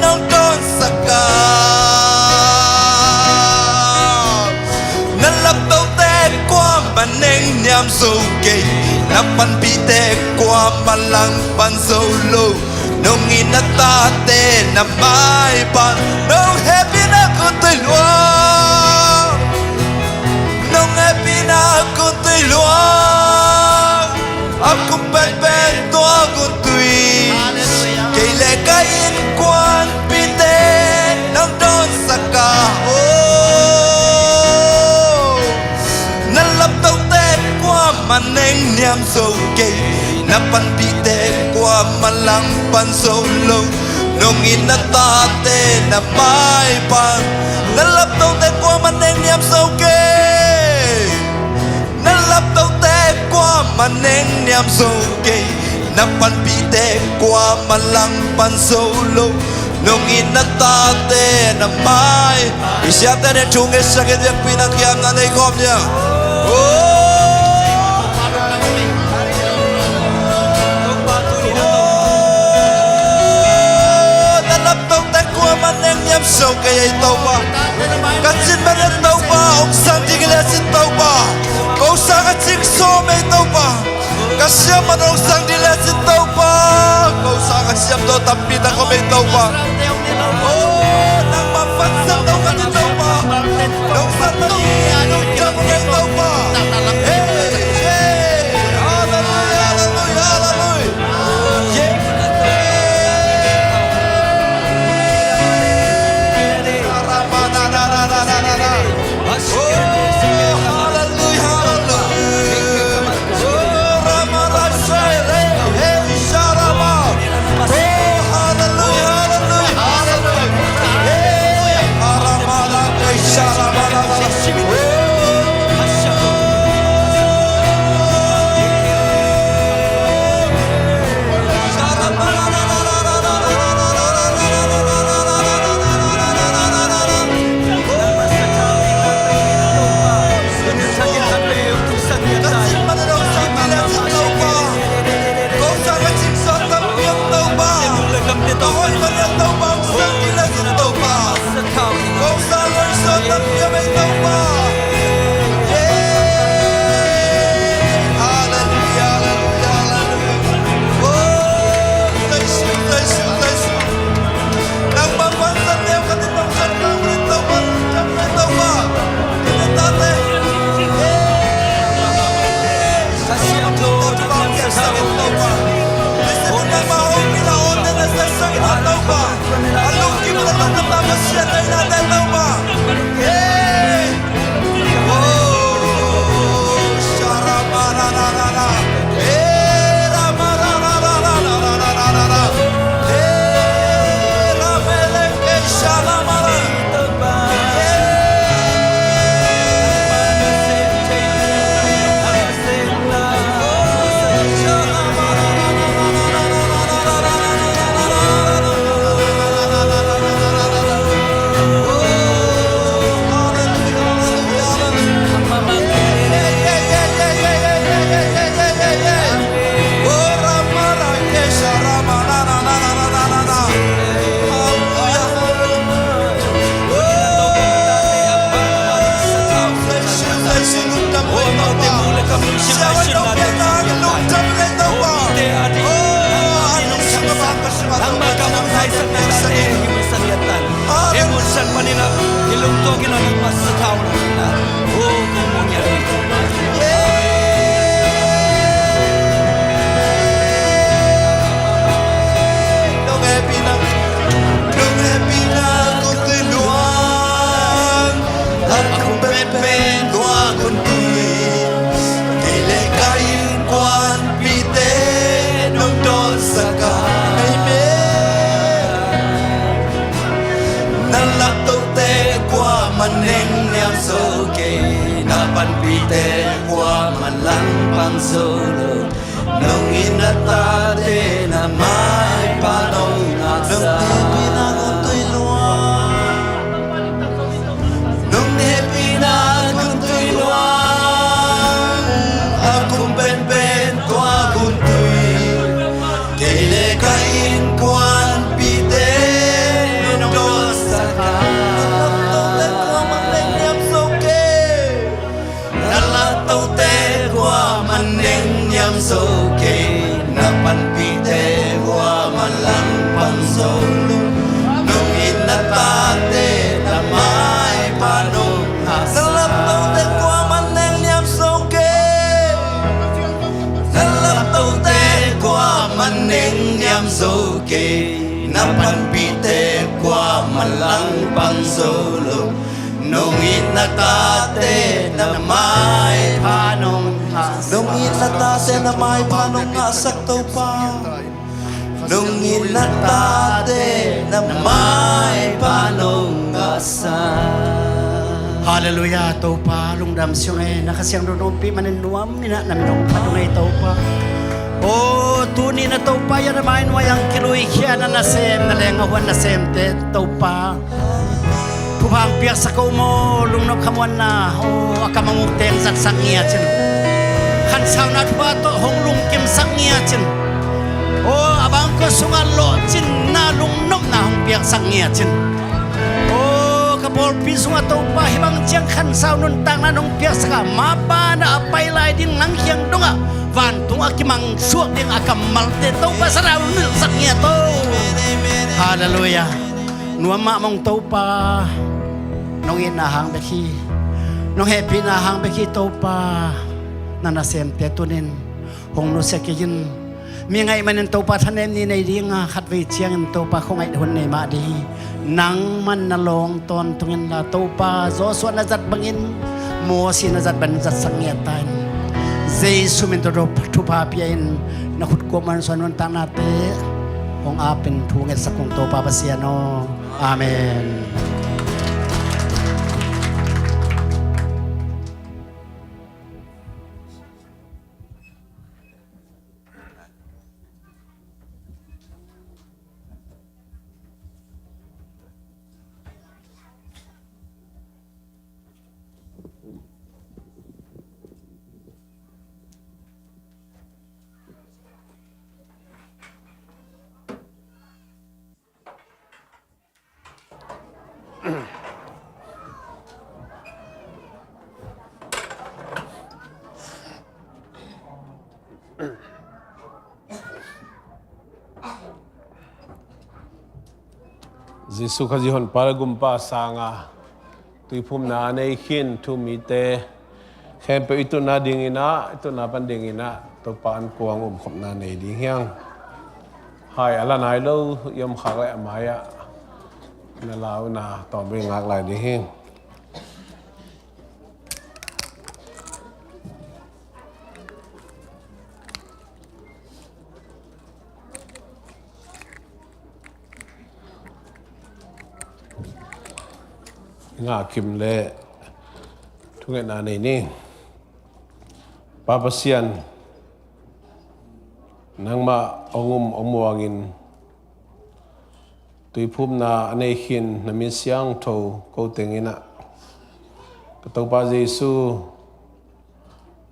nong dawnsak a, na laptote kuaman neng niam zo kei, na panpihte kuaman langpan zo lo. Nong it na tate na maipa nong hehpihna gun tui luang. Nong hehpihna gun tui luang. A kum penpen tua gun tui. Kei le ka innkuanpihte nong dawnsak a, oh. Na laptote kuaman neng niam zo kei, na panpihte kuaman langpan zo lo. Nong it na tate na maipa, na laptote kuaman neng niam zo kei. Na laptote kuaman neng niam zo kei, na panpihte kuaman langpan zo lo. Nong it na tate na mai. I siate nen thu ngetsak in, biakpiakna kiamna nei khawm ni a. Oh. Oh, na laptote kuaman neng niam zo kei ei Topa. Ka cin man ei Topa, hong sang ding hi lecin Topa. Ko sang a cing sawm ei Topa. Ka siam man hong sang ding hi lecin Topa. Ko sang a siam zaw tampi tak om ei Topa. Oh, nangmah pansan lo ka ti Topa. Nong san man hi, nong ciam ei Topa. Hey, hey. Hallelujah, hallelujah, hallelujah. Amen. Na laptote kuamah nengniam zo kei, na panpihte kuamah langpang zo lo. Nong it na tate na maipha nong haksa. Nong hehpihna guntui luang. Nong hehpihna guntui luang. A kum penpen tua guntui. Kei le ka innkuanpihte nong dawlsak a. Na laptote kuamah nengniam zo kei. Na laptote kuamah nengniam zo kei, na panpihte kuamah langpang zo lo. Nong it na tate na maipha nong haksa. Na laptote kuamah nengniam zo kei. Na laptote kuamah nengniam zo kei, na panpihte kuamah langpang zo lo. Nong it na tate na maipha nong ngahsak. Nong it na tate na maipha nong ngahsak Topa. Nong it na tate na maipha nong ngahsak. Halleluiah Topa, lungdam siang e, na Kha Siangtho nong ompih manin nuam in ah na min hong phat ung ei Topa. O tuni na Topa, ia na mai nuai ang kilui khia na nasem, na leng a huan nasemte Topa. Thupha piaksak ko maw, lungnop khamuanna, o, a kam a muk teng zatsak ngiat cin. Khansauna thupha tawh hong lungkimsak ngiat cin. O, a bangkua sungah lawhcinna lungnopna hong piaksak ngiat cin. O, ka pawlpi sungah Topa hih bang ciang khansau nuntakna nong piaksak a, mapana a pai lai ding nang kiang dongah vantung a kimangsuak ding a kammalte Topa sathau nilhsak ngiat o. Halleluiah. Nuam mahmah ung Topa, nong itna hang bek hi, nong hehpihna hang bek hi Topa. Na nasemte tunin hong nusia kei in. Mi ngaih manin Topa thanem ni nei dinga, khatvei ciangin Topa khuangaih hun nei mah ding hi. Nangman na lawng tawntung inla Topa, Joshua na zat bangin, Moses na zat bangin zatsak ngiat ta in. Jesu min tawh thupha pia in, na khut kuamah in suan nuntaknate hong apin thu ngetsak ung Topa Pasian aw. Amen. Jesu Khazih honpa le gumpa sanga tuiphumna a nei khin thu-um mite khempeuh i tutna dinginah, i tutna pan dinginah Topa an kuang umkhopna nei ding hiang. Hai a la nai lo i om khak leh a mai-ah na la uh na tawm ring ngak lai ding hiang. Ngah kim le thungetna nei ni. Pa Pasian, nangmah hong um hong muangin tuiphumna a nei khin na min siangtho ko tenginah ka Topa Jesu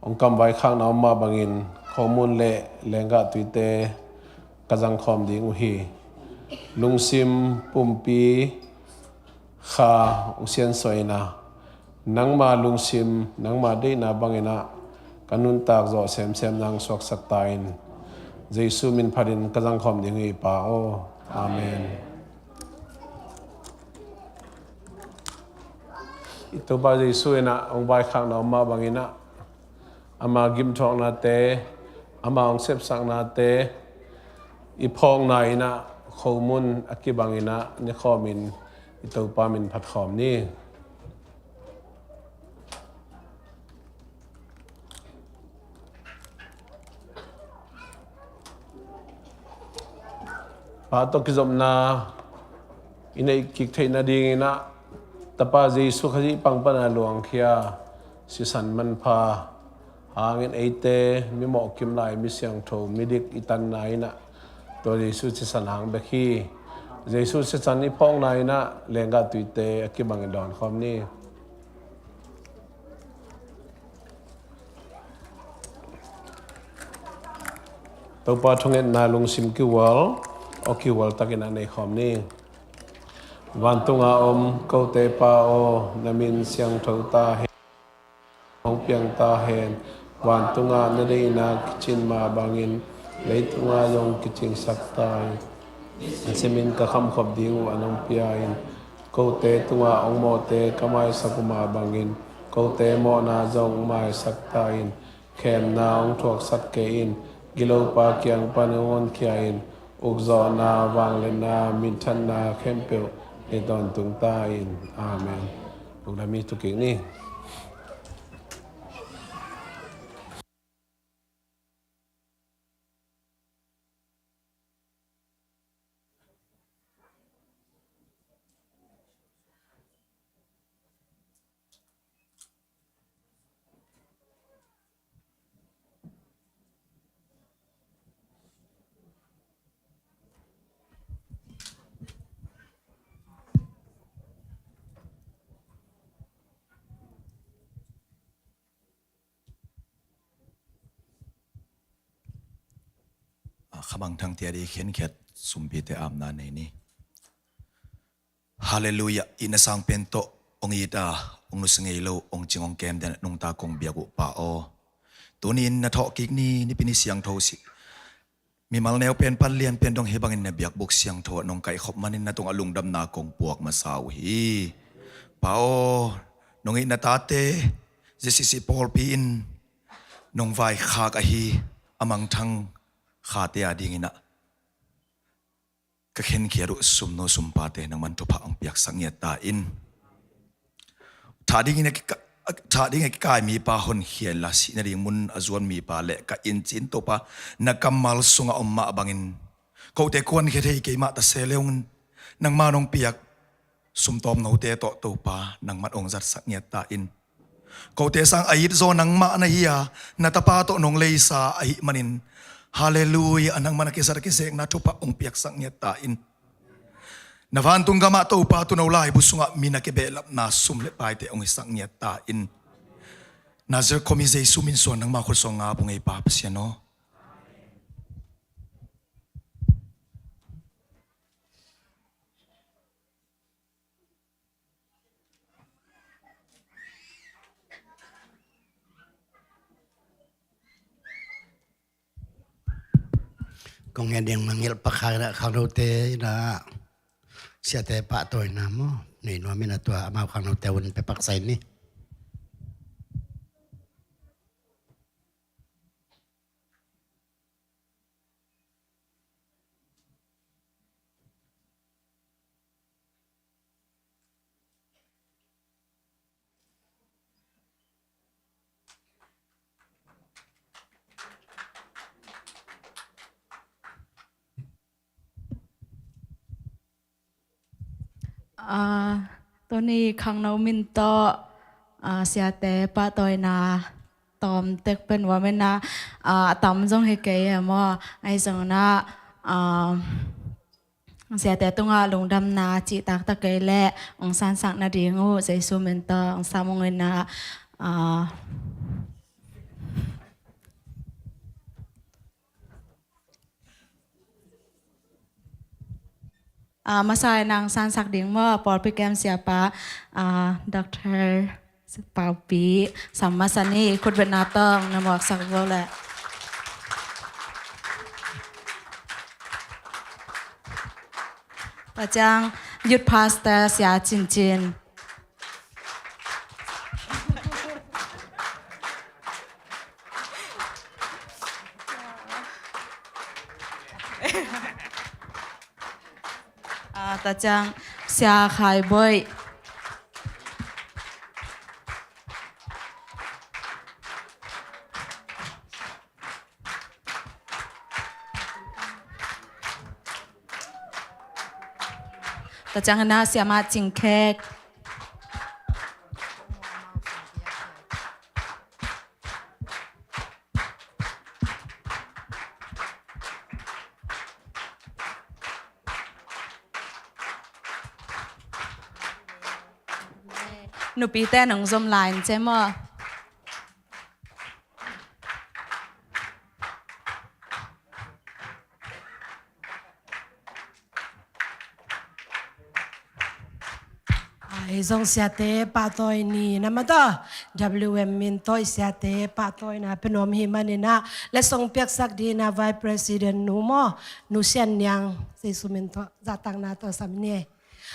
hong kam vaikhakna om mah bangin khomun le lenggah tuite ka zangkhawm ding uh hi. Lungsim, pumpi, kha hong siansuah inah nangma lungsim, nangma deihna banginah ka nuntak zawh semsem nang suaksak ta in. Jesu min phatin ka zangkhawm ding hi Pa aw. Amen. I Topa Jesu inah hong vaikhakna om mah banginah ama gimthawknate, ama hong sepsaknate i phawkna inah khomun a kibanginah nikhawmin i Topa min phatkhawm ni. Pa tawh kizopna i neih kik theih nadingin ah Tapa Jesu Khazih pang pana luangkhia sisan manpha hangin eite mimawh kimlai mi siangtho midik i tanna in ah tua Jesu sisan hang bek hi. Jesu sisan i phawkna in ah lenggah tuite a kibangin dawnkhawm ni. Topa thungetna lungsim kihual, aw kihual takin a nei khawm ni. Vantunga om kote Pa aw, na min siangtho ta hen, hong piang ta hen. Vantunga na deihna kicin mah bangin leitunga zong kicingsak ta in. Simin ka khamkhop ding uh an hong pia in. Kote tunga ong mawhte ka maisak uh mah bangin kote mawhna zong maisak ta in. Khemna ong thuaksak kei in. Gilopa kiang pan ong honkhia in. Ukzawhna, vangliatna, minthanna khempeuh nei tawntung ta in. Amen. Uk le mi thukik ni. A, khamangthang tia di khenkhiat sumpite apna nei ni. Halleluiah. Itna sang pen tawh ong it a, ong nusia ngei lo, ong cing ong kem den nungta kong biak uh Pa aw, tuni in na thawhkik ni, Nipi ni siangtho si. Mimal neu pen pan lian pen dong hi bangin na biakbuk siangtho ah nong kaihkhop manin na tungah lungdamna kong puak masa uh hi. Pa aw, nong itna tate zesisi pawlpi in nong vaikhak ahi a mangthang khate a dingin ah ka khenkhiat uh sumnu sumpate nangman thupha ong piaksak ngiat ta in. Thah dingin a kika-, thah dingin a kikai mipa honkhia inla, sih nading mun a zuan mipa le ka inncin Topa na kammal sungah om mah bangin kote kuankhia thei keimah ta se leungin nangma nong piak sumtawm note tawh Topa nangman ong zatsak ngiat ta in. Kote sang a it zaw nangmah na hi a, na tapa tawh nong leisa ahih manin, halleluiah, nangman a kizat a kizekna thupha ong piaksak ngiat ta in. Na vantung gamah Topa tuuno laibu sungah mi na kibehlapna sum le paite ong hisak ngiat ta in. Nazareth khuami Jesu min suang nangma khut sung ngap ung ei Pa Pasian aw. Kong en ding mangngilh pakhat in ah khangnote in ah siate pahtawina maw nei nuam in ah tua amau khangnote un pia paksa in ni. Ah, tuni khangno min tawh, ah, siate pahtawina tawm tek pen wa mena, ah, a tam zong hi kei e maw. Ahi zongin ah, ah, siate tungah lungdamna cihtak tak kei leh ong sansak nading uh Jesu min tawh ong sam ung in ah, ah, ah, masa in ah ong sansak ding maw, pawlpi kem siapa, ah, Doctor Paupi, sam masa ni, khutbetna tawh na muaksak vo leh. Tua ciang Youth Pastor Sia Cin Cin. Ah, tua ciang Sia Khai Boih. Tua ciangin ah Siamah Cing Khek. Nupite nong zom lai in cem aw. Ei zong siate pahtawi ni na mataw, W M min tawh i siate pahtawina pia nuam hi manin ah, letsong piaksak dingin ah Vice President nu maw, Nu Sian Niang, Jesu min tawh zahtakna tawh sam ni.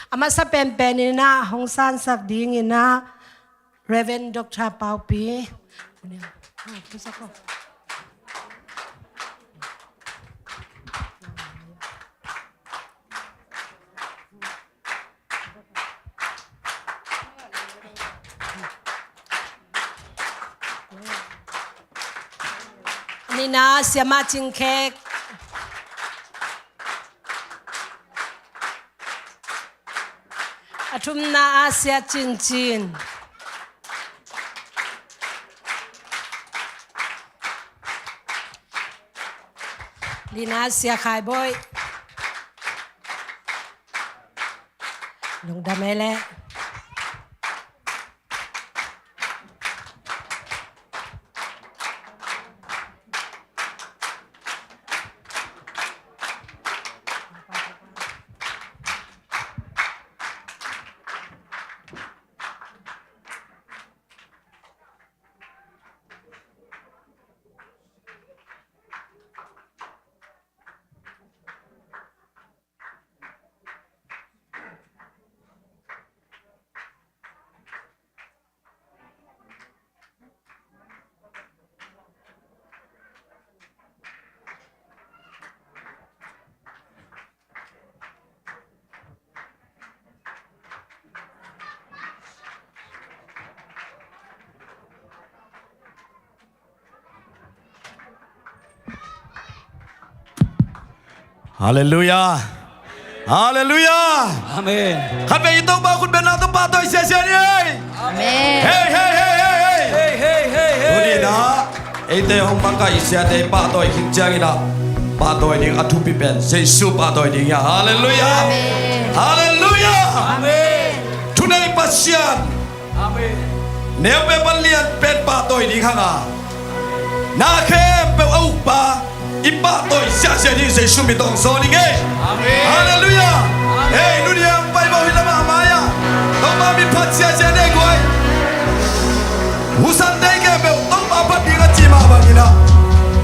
A masa penpen in ah hong sansak dingin ah Reverend Doctor Paupi. Nina Siamah Cing Khek. A thumna ah Sia Cin Cin. Lina Sia Khai Bawi. Lungdam ei leh. Halleluia. Halleluia. Amen. Khatvei i Topa khut bengna tawh pahtawi siasia ni ei. Amen. Hei, hei, hei, hei, hei. Hei, hei, hei, hei. Tuni-in ah eite hong makaih siate pahtawi khit ciangin ah pahtawi ding a thupi pen Jesu pahtawi ding hi a. Halleluia. Amen. Halleluia. Amen. Thunei Pasian. Amen. Neupeuh pan lianpen pahtawi ding hang a, na khempeuh a ukpa i pahtawi siasia ding Jesu min tawh hong sawl ning ei. Amen. Halleluia. Amen. Hei, nu Niang, pai bo, hih lamah a mai-ah Topa min phat siasia ni ei guai. Husan tei khempeuh Topa phat ding a ci mah bangin ah,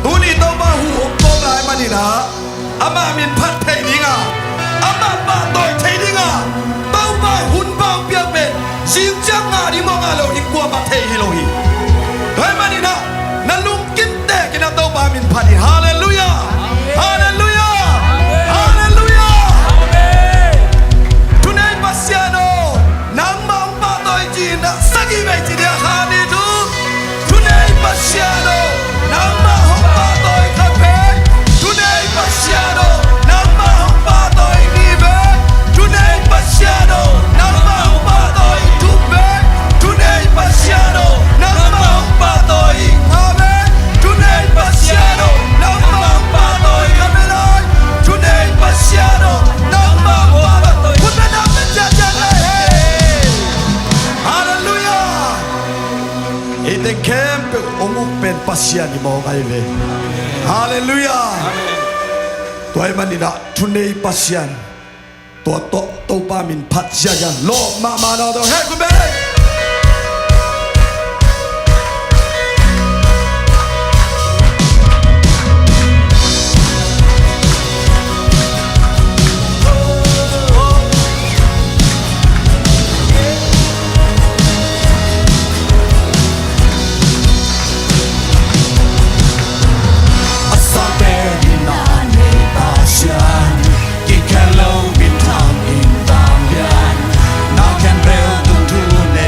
tuni Topa hu hong pawm lai manin ah, amah min phat thei ding a, amah pahtawi thei ding a, Topa hun pau piak pen zing ciang ngah ding maw, ngah lo ding kuamah thei hi lo hi. Tua ahih manin ah na lungkim tekin ah Topa min phat in. Halleluia. Halleluia. Halleluia. Thunei Pasian aw, nangmah hong pahtawi ci-in ah sagih vei ci ding a, khat, nih, thum. Thunei Pasian aw, nangmah hong pahtawi khat vei. Thunei Pasian aw, nangmah hong pahtawi nih vei. Thunei Pasian aw, nangmah hong pahtawi thum vei. Thunei Pasian aw, nangmah hong pahtawi nga vei. Thunei Pasian aw, nangmah hong pahtawi khat vei lai. Thunei Pasian aw, nangmah hong pahtawi. Khut beng na beng ciatciat lai. Halleluia. Eite khempeuh hong uk pen Pasian i mawk ahi ve. Halleluia. Amen. Tua ahih manin ah thunei Pasian, tua tawh Topa min phat siasia lawp mahmah na tawh hei khut beng. A sangpen in a nei Pasian, kikhel lo minthang in vanglian, na khempeuh tung thu ne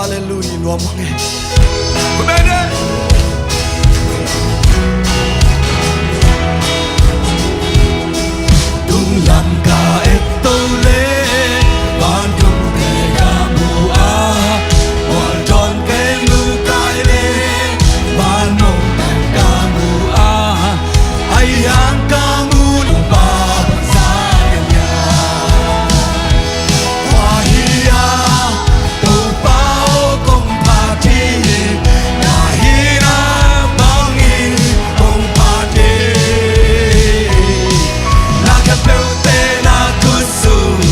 Halleluiah, nuam mah ngei. Amen. Tung lam ka et to leh, vantung kei ka mu a, mual dawn kei mu kai leh, vanmong ka mu a, a hiang ka mu Topa bang sa hiam hiam. Tua hi a, Topa aw kong phat hi, na hihna bangin kong phat hi. Na khempeuhte na khut sung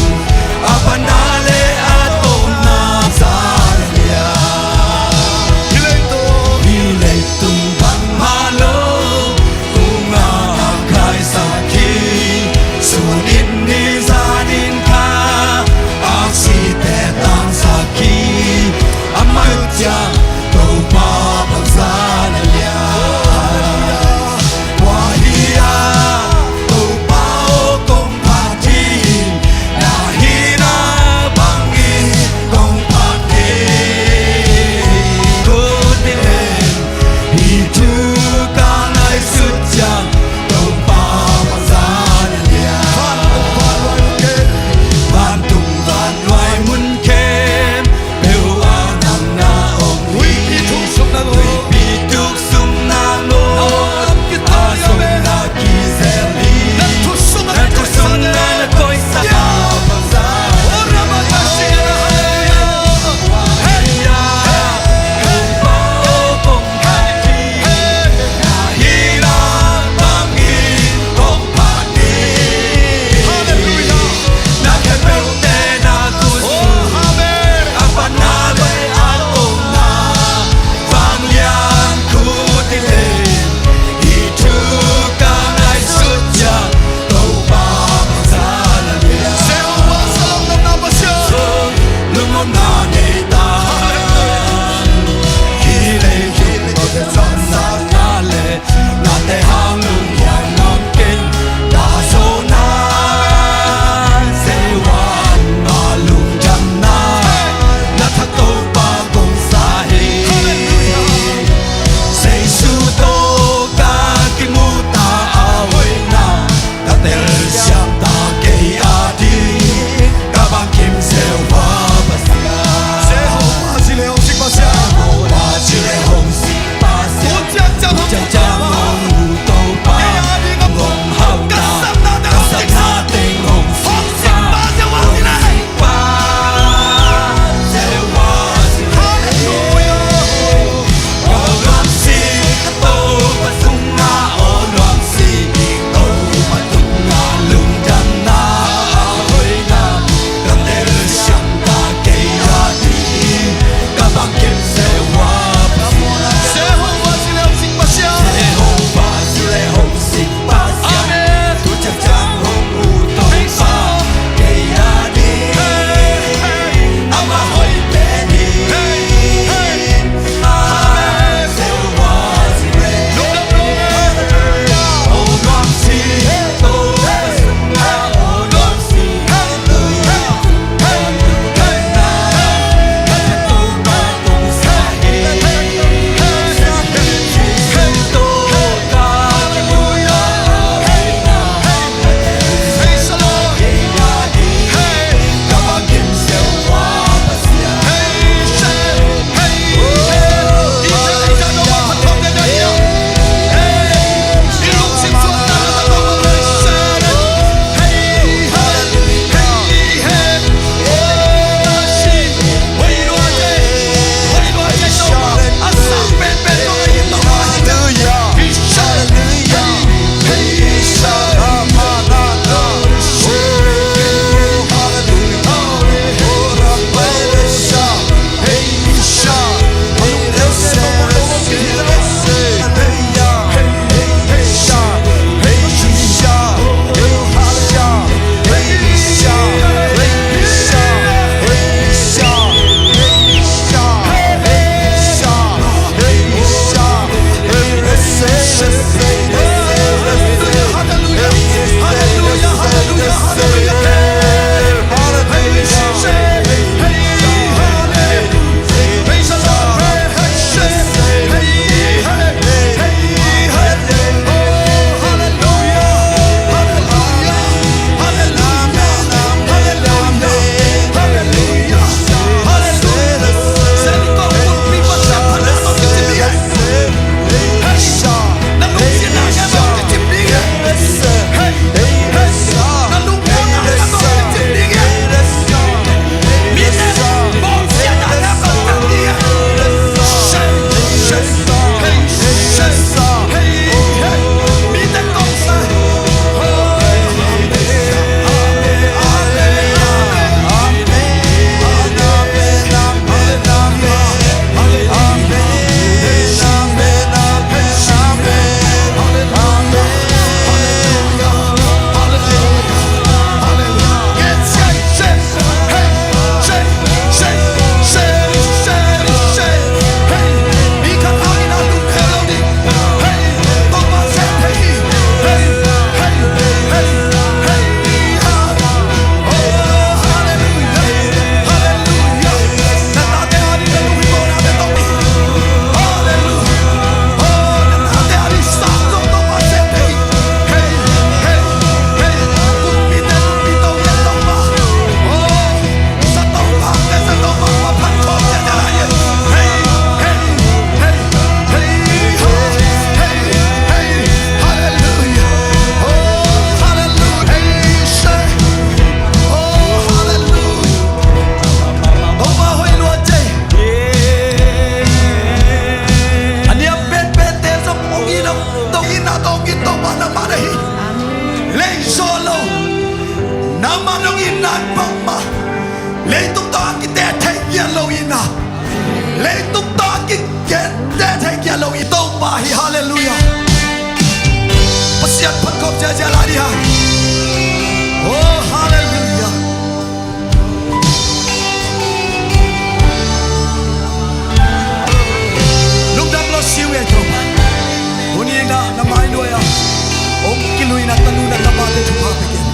Nu in a tanu in a tapate thupha pia ken.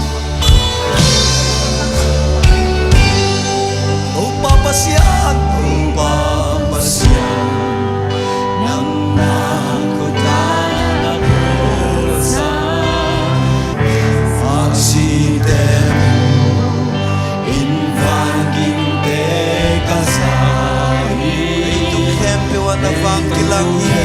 Topa Pasian, Topa Pasian, nang na khuta na khusa, aksite in vangingte ka sa hi. Leitung khempeuh ah na vang kilang hi.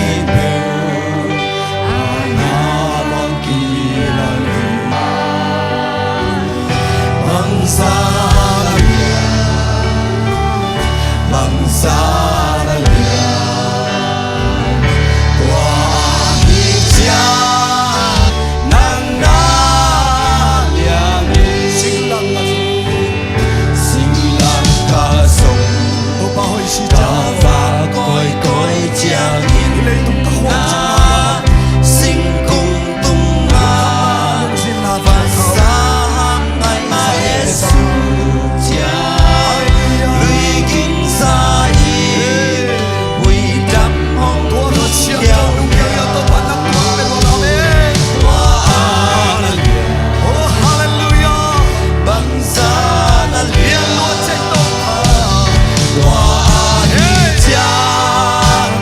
Singkung tungah vansa hang ngai a Jesu ciang, lui gingsa i huidam hong tua na siang hiau hiau. Tua a na lian. Oh, hallelujah. Bangsa na lian. Tua a hi ciang.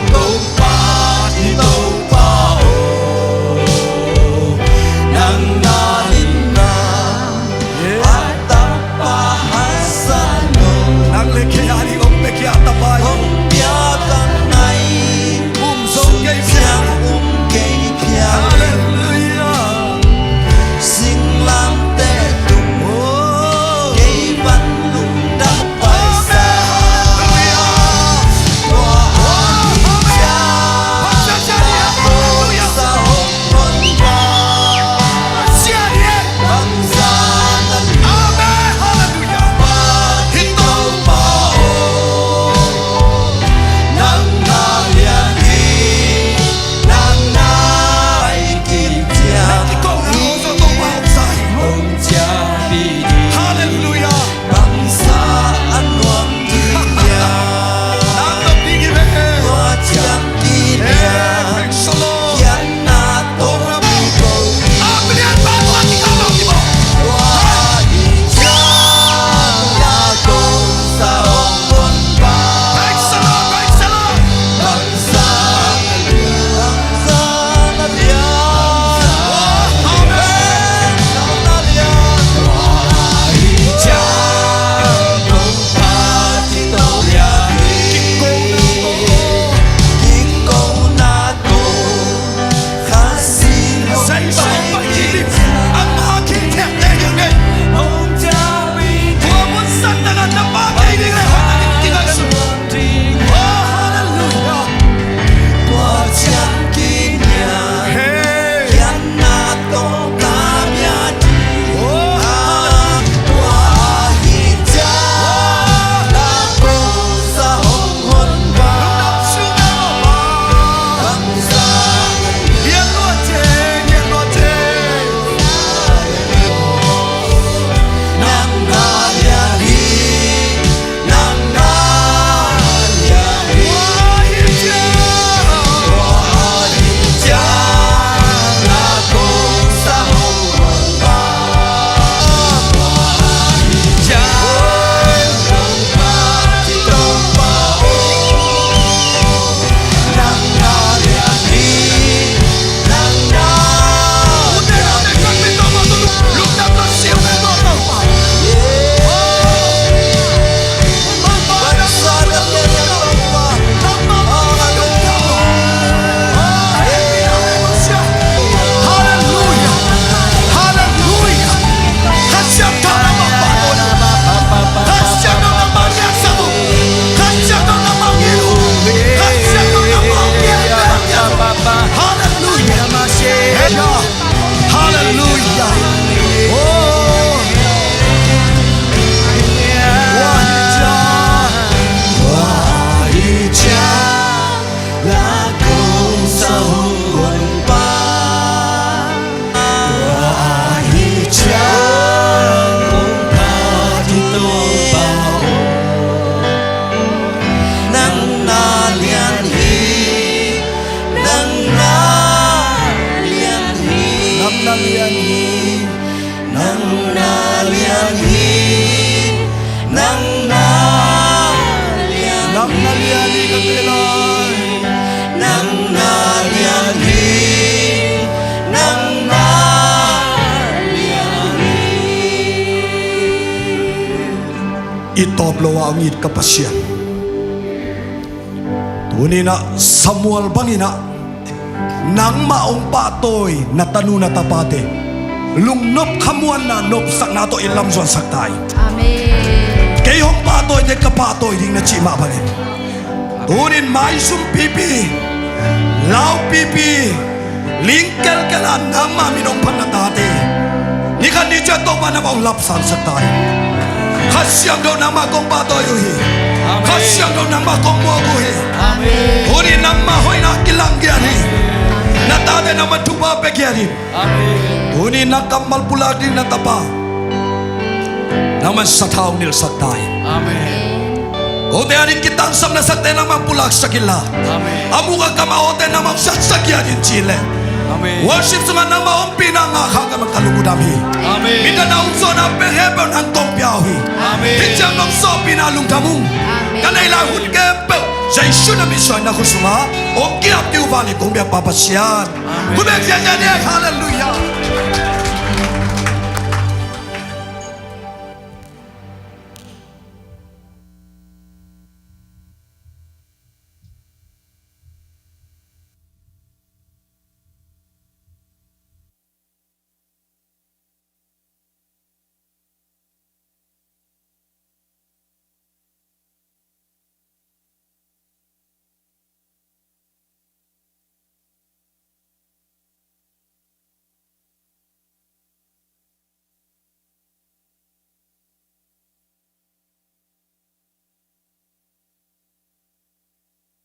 Nang na lian hi, nang na lian hi. I tawp lo a hong it ka Pasian, tuni-in ah Samuel bangin ah nangmah hong pahtawi na tanu na tapate lungnop khamuanna nopsakna tawh i lamzuansak ta hi. Amen. Kei hong pahtawi te ka pahtawi ding na cih mah bangin, tuni-in maizum pipi, lau pipi, ling kelkel a nangmah min hong phat na tate, ni khat ni ciang Topa nangmah hong lapsangsak ta hi. Kha Siangtho nangmah kong pahtawi uh hi. Amen. Kha Siangtho nangmah kong muak uh hi. Amen. Tuni-in nangmah hoihna kilang giat hi. Na tate nangmah thupha pia giat hi. Amen. Tuni-in na kammal pulak ding na tapa nangmah sathau nilhsak ta hi. Amen. Kote a ding kitangsap na sakte nangmah pulaksak inla. Amen. A muk a kam a awte nangmah zatsak giat in ci leh. Amen. Worship sungah nangmah ompihna ngah kha ka mah ka lungdam hi. Amen. Minthana hong zawhna peng khempeuh nang kong pia uh hi. Amen. Hih ciang nong sawhpihna lungdam ung. Amen. Ka neih lai hun khempeuh Jesu na mitsuaina khut sungah hong ki-ap ding uh vanglian kong biak Pa Pasian. Amen. Khut beng ziahziah ni. Halleluiah.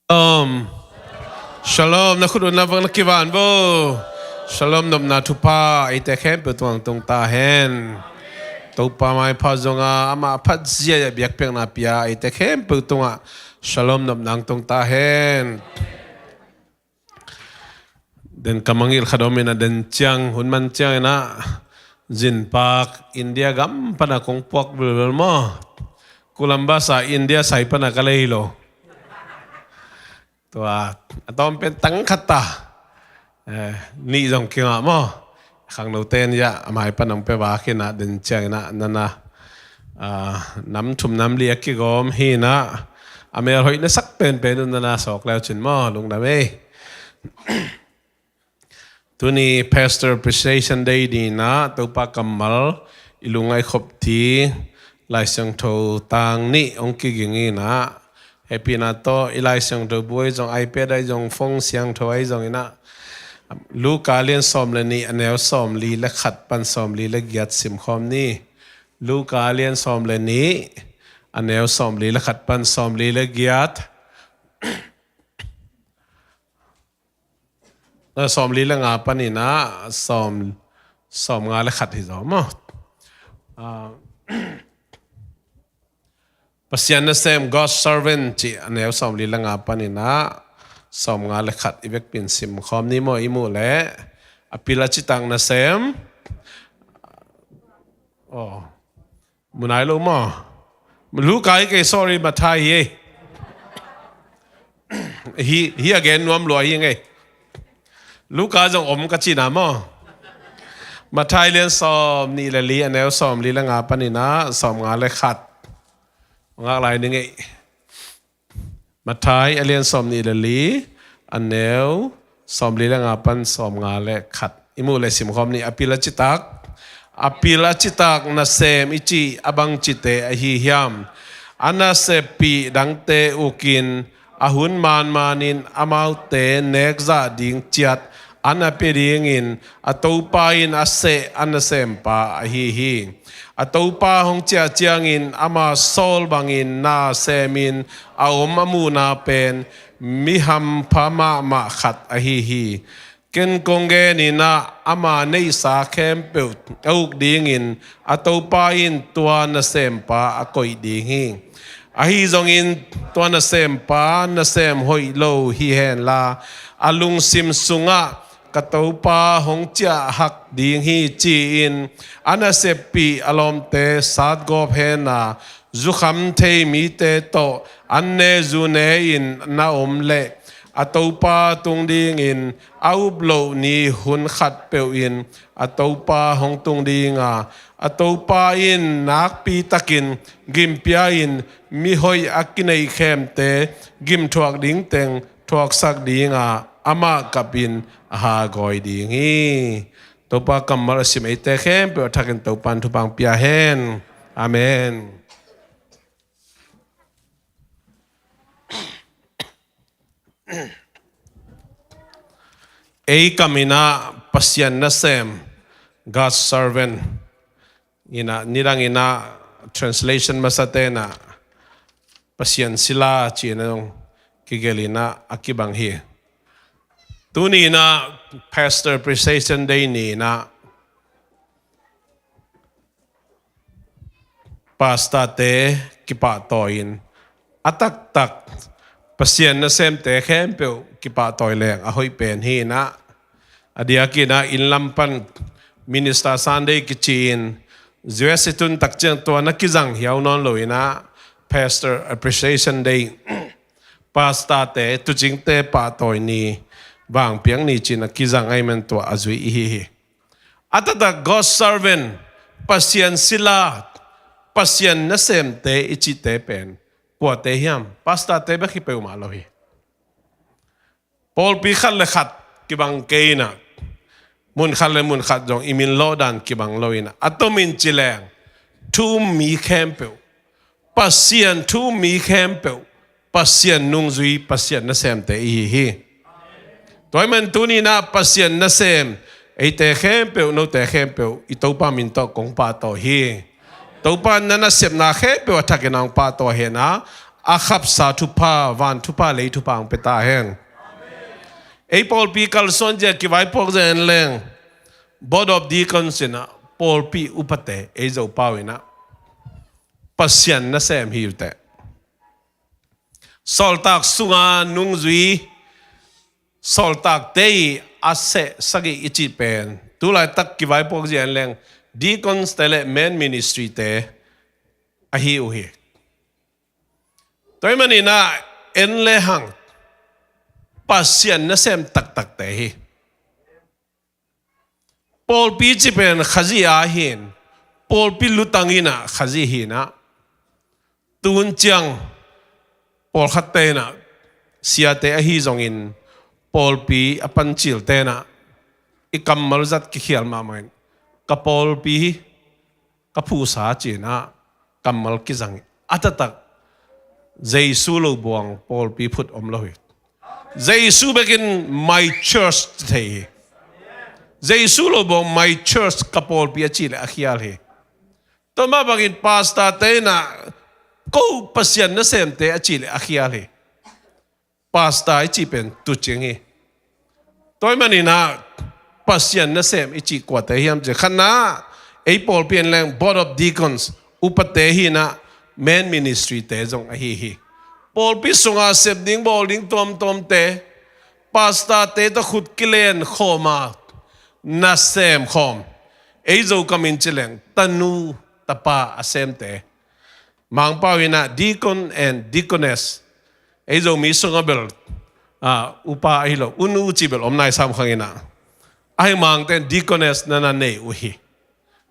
Shalom. Shalom. Na khut uh na vang na kivan vo. Shalom nopna thupha eite khempeuh tungah tung ta hen. Topa maipha zongah amah a phat ziahziah biakpiakna pia eite khempeuh tungah Shalom nopna tung ta hen. Den ka mangngilh khat om in ah, den ciang, hun man ciangin ah, zinpak India gam pan ah kong puak velvel maw. Columbus ah India sai pan ah ka lei lo. Tua a tawm pen tang khat ta. Eh, nih zong kingah maw. Khangnote in ah a mai pan hong pia vak in ah, den ciangin ah nana, ah, nam thum nam li a kigawm hi in ah, a mel hoih na sak penpen un nana sawk leu cin maw, lungdam ei. Tuni Pastor Appreciation Day ni in ah, Topa kammal i lungngaih khop ding Lai Siangtho tang nih hong kiging in ah, hehpihna tawh i Lai Siangtho bu ahi zong, iPad ahi zong, phone siangtho ahi zong in ah, Luka lian sawm le nih, a neu sawmli le khat pan sawmli le giat simkhawm ni. Luka lian sawm le nih, a neu sawmli le khat pan sawmli le giat. Eh, sawmli le nga panin ah sawm, sawmnga le khat hi zaw maw. Ah, Pasian nasem, God's servant cih a neu sawmli le nga panin ah sawmnga le khat i vekpi in simkhawm ni maw, i muh leh. A pil a citak nasem. Oh. Mu nai lo maw? Luka hi kei, sorry, Matthai hi ei. Hi, hi a gen nuam lua hi ngei. Luka zong om ka cihna maw? Matthai lian sawm nih le li, a neu sawmli le nga panin ah sawmnga le khat. Ngak lai ni ngei. Matthai a lian sawm nih le li, a neu sawmli le nga pan sawmnga le khat. I muh le simkhawm ni. A pil a citak, a pil a citak nasem i cih a bangcite ahi hiam? A naseppih dangte ukin a hun manmanin amaute nekzah ding ciat a na pia dingin a Topa in a seh a nasempa ahi hi. A Topa hong ciah ciangin ama sawl bangin na semin a om a muhna pen mi hampha mahmah khat ahi hi. Ken kong genin ah ama neihsa khempeuh a uk dingin a Topa in tua nasempa a koih ding hi. Ahi zongin tua nasempa nasem hoih lo hi henla, a lungsim sungah ka Topa hong ciah hak ding hi ci-in a naseppih a lawmte satgawp hen a, zukham thei mite tawh an ne zu ne in na om leh a Topa tung dingin a up loh ni hun khat peuh in a Topa hong tung dinga, a Topa in nakpi takin gimpia in mihoih a kineih khemte gimthuak ding teng thuaksak dinga amah kapin a hagawi ding hi. Topa kammal a sim eite khempeuh a thakin Topan thupha pia hen. Amen. Ei kam inah Pasian nasem, God's servant, inah nidang inah translation masa tenah Pasian sila ci-in a dong kigel inah a kibang hi. Tuni inah Pastor Appreciation Day ni inah pastorte kipahtawi in a taktak Pasian nasemte khempeuh kipahtawi leng a hoih pen hi inah, a diakin ah inn lam pan Minister Sunday kici-in U S i tun tak ciang tua na kizang hiau nawn lo inah Pastor Appreciation Day, pastorte, tuucingte pahtawi ni, vangpiak ni ci-in a kizang ahih man tua a zui i hi hi. A taktak God's servant, Pasian sila, Pasian nasemte i cihte pen kuate hiam? Pastorte bek hi peuhmah lo hi. Pawlpi khat le khat kibang kei inah, mun khat le mun khat zong i min lawhdan kibang lo inah, a tomin ci leng thu um mi khempeuh, Pasian thu um mi khempeuh Pasian nungzui, Pasian nasemte i hi hi. Tua ahih man tuni inah Pasian nasem eite khempeuh, note khempeuh i Topa min tawh kong pahtawi hi. Topa na nasepna khempeuh a thakin a hong pahtawi hen a, a khapsa thupha, van thupha, lei thupha hong pia ta hen. Ei pawlpi kalsuan zia, kivaipuak zia en leng Board of Deacons inah pawlpi upate, ei Zopau inah Pasian nasem hi uh teh. Sawltak sunga nungzui, sawltakte i a seh sagih i cih pen tu laitak kivaipuak zia en leng deacons te le men ministry te ahi uh hi. Tua ahih man inah en le hang Pasian nasem taktakte hi. Pawlpi cih pen Khazih a hi in, pawlpi lutang inah Khazih hi inah, tun ciang pawlkhatte inah siate ahi zongin pawlpi a pancilte inah i kammal zat kikhial mahmah in, ka pawlpi ka phuhsa ci-in ah kammal kizang hi. A taktak Jesu lo buang pawlpi phut om lo hi. Jesu bekin my church ci thei hi. Jesu lo buang my church, ka pawlpi a cih leh a khial hi. Tua mah bangin pastorte inah ko Pasian nasemte a cih leh a khial hi. Pastor i cih pen tuucing hi. Tua ahih man inah Pasian nasem i cih kuate hiam cih leh, khatna, ei pawlpi en leng Board of Deacons, upate hi inah, men ministry te zong ahi hi. Pawlpi sunga sep ding bawl ding tuamtuamte, pastorte tawh khut kilen khawm a, nasem khawm. Ei Zo kamin ci leng tanu tapa a semte. Mangpau inah deacon and deaconess. Ei Zomi sungah bel, ah, upa ahi lo, unu cih bel om nai sam khang inah. Ahi mangte in deaconess na na nei uh hi.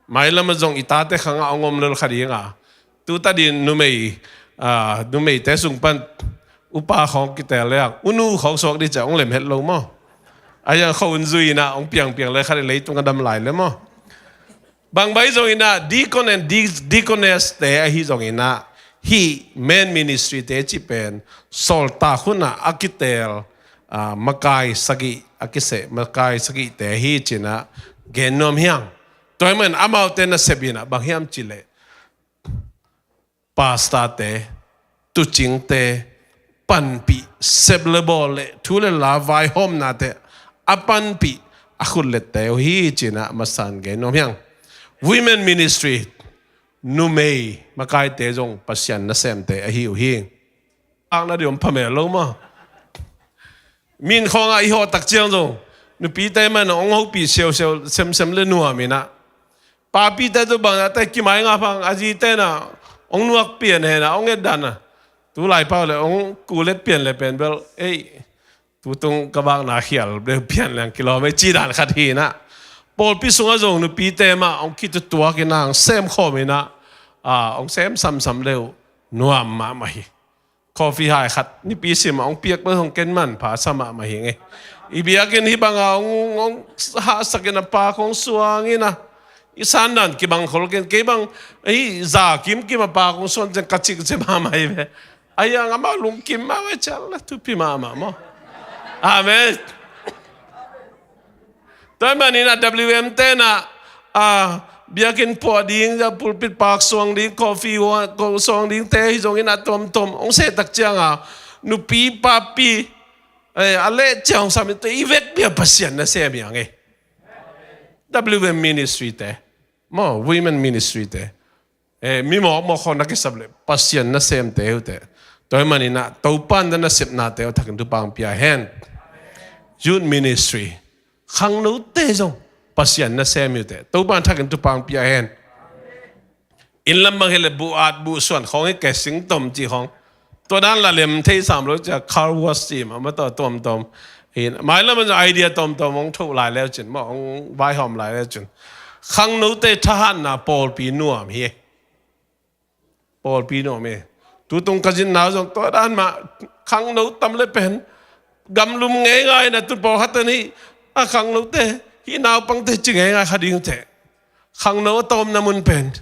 Mailam ah zong i tate khangah hong om lel kha ding a. Tu tadin numei, ah, numeite sung pan upa khawng kitel le ang, unu khawng suak ding ci-a hong lem het lo maw. Ahi zong kho un zui inah hong piangpiang le kha ding, leitung a dam lai le maw. Bang bang zong inah deacon and de-, deaconess te ahi zong inah, hih men ministry te cih pen sawltak hunah a kitel, ah, makai sagih, a kiseh makai sagihte hi ci-in ah gen nuam hi hang. Tua ahih man amaute nasep inah bang hiam cih leh pastorte, tuucingte panpih, sep le bawl le thu le la vaihawmnate a panpih a khutlette uh hi ci-in ah masa in gen nuam hi hang. Women ministry, numei makaite zong Pasian nasemte ahi uh hi. Akna ding om phamel lo maw. Min khawngah i hawh tak ciang zong nupite man hong hopih siausiau semsem le nuam inah, papite tawh bang ah teh kimai ngap hang, a zite inah Hong nuak pian hen a, hong et dan a. Tu lai pau le hong kul et pian le pen bel, ei, tutung ka bakna khial le pian leng kilawm ei ci dan khat hi na. Pawlpi sungah zong nupite mah hong kitutuak in a, hong sem khawm in a, a, hong sem samsam le uh nuam mahmah hi. Coffee hai khat nipi sim a hong piak bel hong ken manpha sa mahmah hi ngei. I biakinn hih bang a hong, hong hahsak in a, pa kong suang in a, i sandan kibang khol ken, kei bang, ei, za kim kim a pa kong suang ciang ka cik cia mahmah hi ve. Ahi hang amah lungkim mah ve, cial la thupi mahmah maw. Amen. Tua ahih manin a W M te na, a, biakinn puah ding, a pulpit pak suang ding, coffee wa-, ko-, suang ding te hi zongin a tuamtuam hong seh tak ciang a, nupi papi, eh, a leh ciang hong sam in tua i vekpi a Pasian nasem hi hang ei. W M ministry te maw, women ministry te. Eh, mi mawkmawk khawng na kisap leh Pasian nasemte uh teh. Tua ahih manin a Topa'n na nasepnate uh thakin thupha hong pia hen. Youth ministry, khangnote zong Pasian nasem uh teh. Topa'n thakin thupha hong pia hen. Inn lam bang hi leh buh at buh suan khawng hi, kei sing tom ci khawng. Tua dan la lem thei sam lo cia, car wash ci mah, mah tawh tuamtuam. Hi, mailam ah idea tuamtuam hong thoh lai leu cin maw, hong vaihawm lai leu cin. Khangnote thahatna pawlpi nuam hi. Pawlpi nuam hi. Tutung ka zinna uh zong tua dan mah, khangno tam le pen gamlum ngeingai na, tu pawlkhatte nih a khangnote, hih naupangte ci ngeingai kha ding teh. Khangno a tawmna mun pen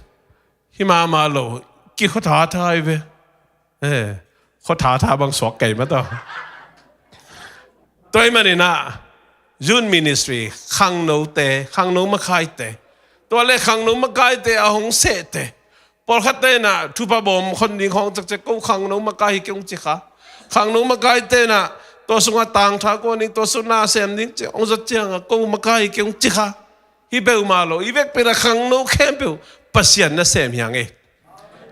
hi mahmah lo, kikhua thatha hi ve. Eh, khua thatha bang suak kei mah tawh. Tua ahih manin a youth ministry, khangnote, khangno makaite, tua le khangno makaite a hong sehte, pawlkhatte na thupha bawm khon ding khawng cakcek, ko khangno makai hi kei hong ci kha. Khangno makaite na tua sungah tangtha kuan ding, tua sungah na sem ding ci hong zat ciangah ko makai hi kei hong ci kha. Hi peuhmah lo, i vekpi a khangno khempeuh Pasian nasem hi hang ei.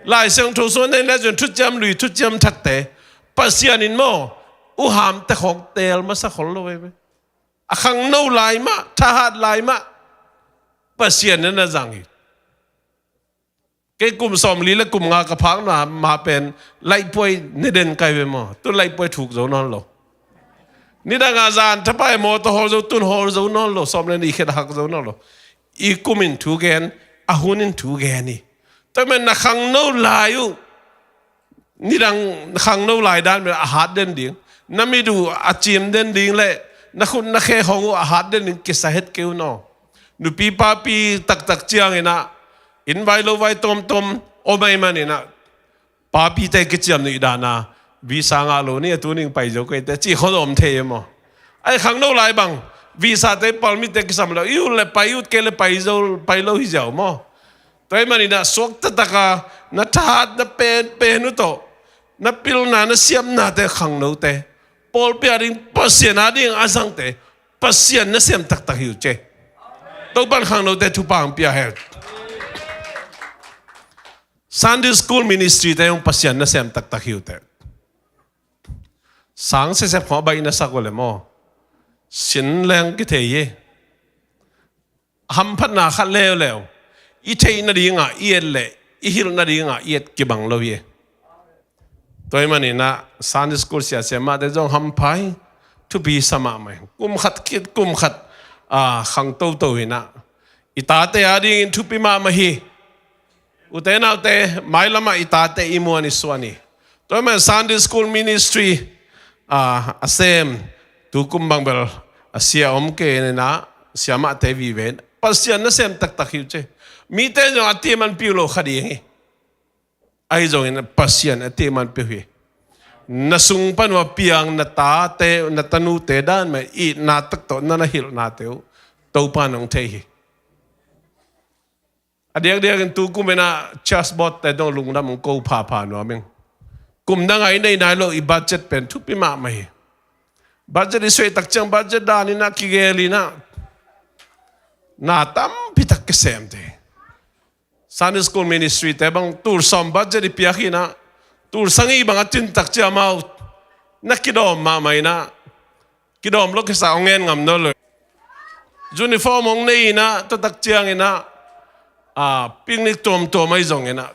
Lai Siangtho sung ah en leh zong thuciam lui, thuciam thakte Pasian in maw, uham te khawng teel masa khol lo ei ve. A khangno lai mah, thahat lai mah Pasian in na zang hi. Kei kum sawmli le kum nga ka phakna mah pen laihpuai ni den kai ve maw. Tu laihpuai thuk zo nawn lo. Nidang a zan thapai mawtaw hawl zo, tun hawl zo nawn lo, sawm le nih khet hak zo nawn lo. I kum in thu gen, a hun in thu gen hi. Tua ahih manin na khangno lai uh, nidang khangno lai dan pen a hat den ding, na mit uh a cim den ding le na khut na khe khawng uh a hat den ding kisa het kei un aw. Nupi papi taktak ciangin a, inn vai lo vai tawmtawm om ahih manin a, papite kiciam nih dan a, visa ngah lo ni a, tuni pai zo kei teh ci khawng om thei e maw. Ahi khangno lai bang, visa te, permit te kisam lo, i ut le pai, ut kei le pai zo, pai lo hi ziau maw. Tua ahih manin a suak taktak a na thahatna penpen uh tawh, na pilna, na siamnate khangnote, pawlpi a ding, Pasian a ding a zangte, Pasian nasem taktak hi uh ci. Topa'n khangnote thupha hong pia hen. Sunday school ministry te zong Pasian nasem taktak hi uh teh. Sang sesep khawng a baih na sak uh le maw, sin leng kithei hi. Hamphatna khat leuleu i theih nadingah i et le i hilh nadingah i et kibang lo hi. Tua ahih manin a Sunday school siasia mahte zong hampha hi, thupi sa mahmah hi. Kum khat khit kum khat, a, khang toto hi na, i tate a dingin thupi mahmah hi. Ute naute, mailamah i tate i muan i suan hi. Tua ahih manin Sunday school ministry, a, a sem, tu kum bang bel a sia om kei in a, siamahte vive, Pasian nasem taktak hi uh ci. Mite zong a tih manpih uh lo kha ding hi. Ahi zongin Pasian a tih manpih uh hi. Na sung pan uh a piang na tate, na tanute dan mah itna tak tawh na na hilhnate uh Topa'n hong thei hi. A diakdiakin tu kum in a church board te dong lungdam hong ko phapha nuam ing. Kum dang a i nei nai lo i budget pen thupi mahmah hi. Budget i suah tak ciang budget dan in a kigel in a, na tampi tak kisem thei. Sunday school ministry te bang tul sawm budget i piak hi na, tul sagih bang a cin tak ciang amau na kidawm mahmah in a, kidawm lo kisa hong ngen ngam nawn lo. Uniform hong nei in a, tua tak ciangin a, a, picnic tuamtuam ahi zongin a,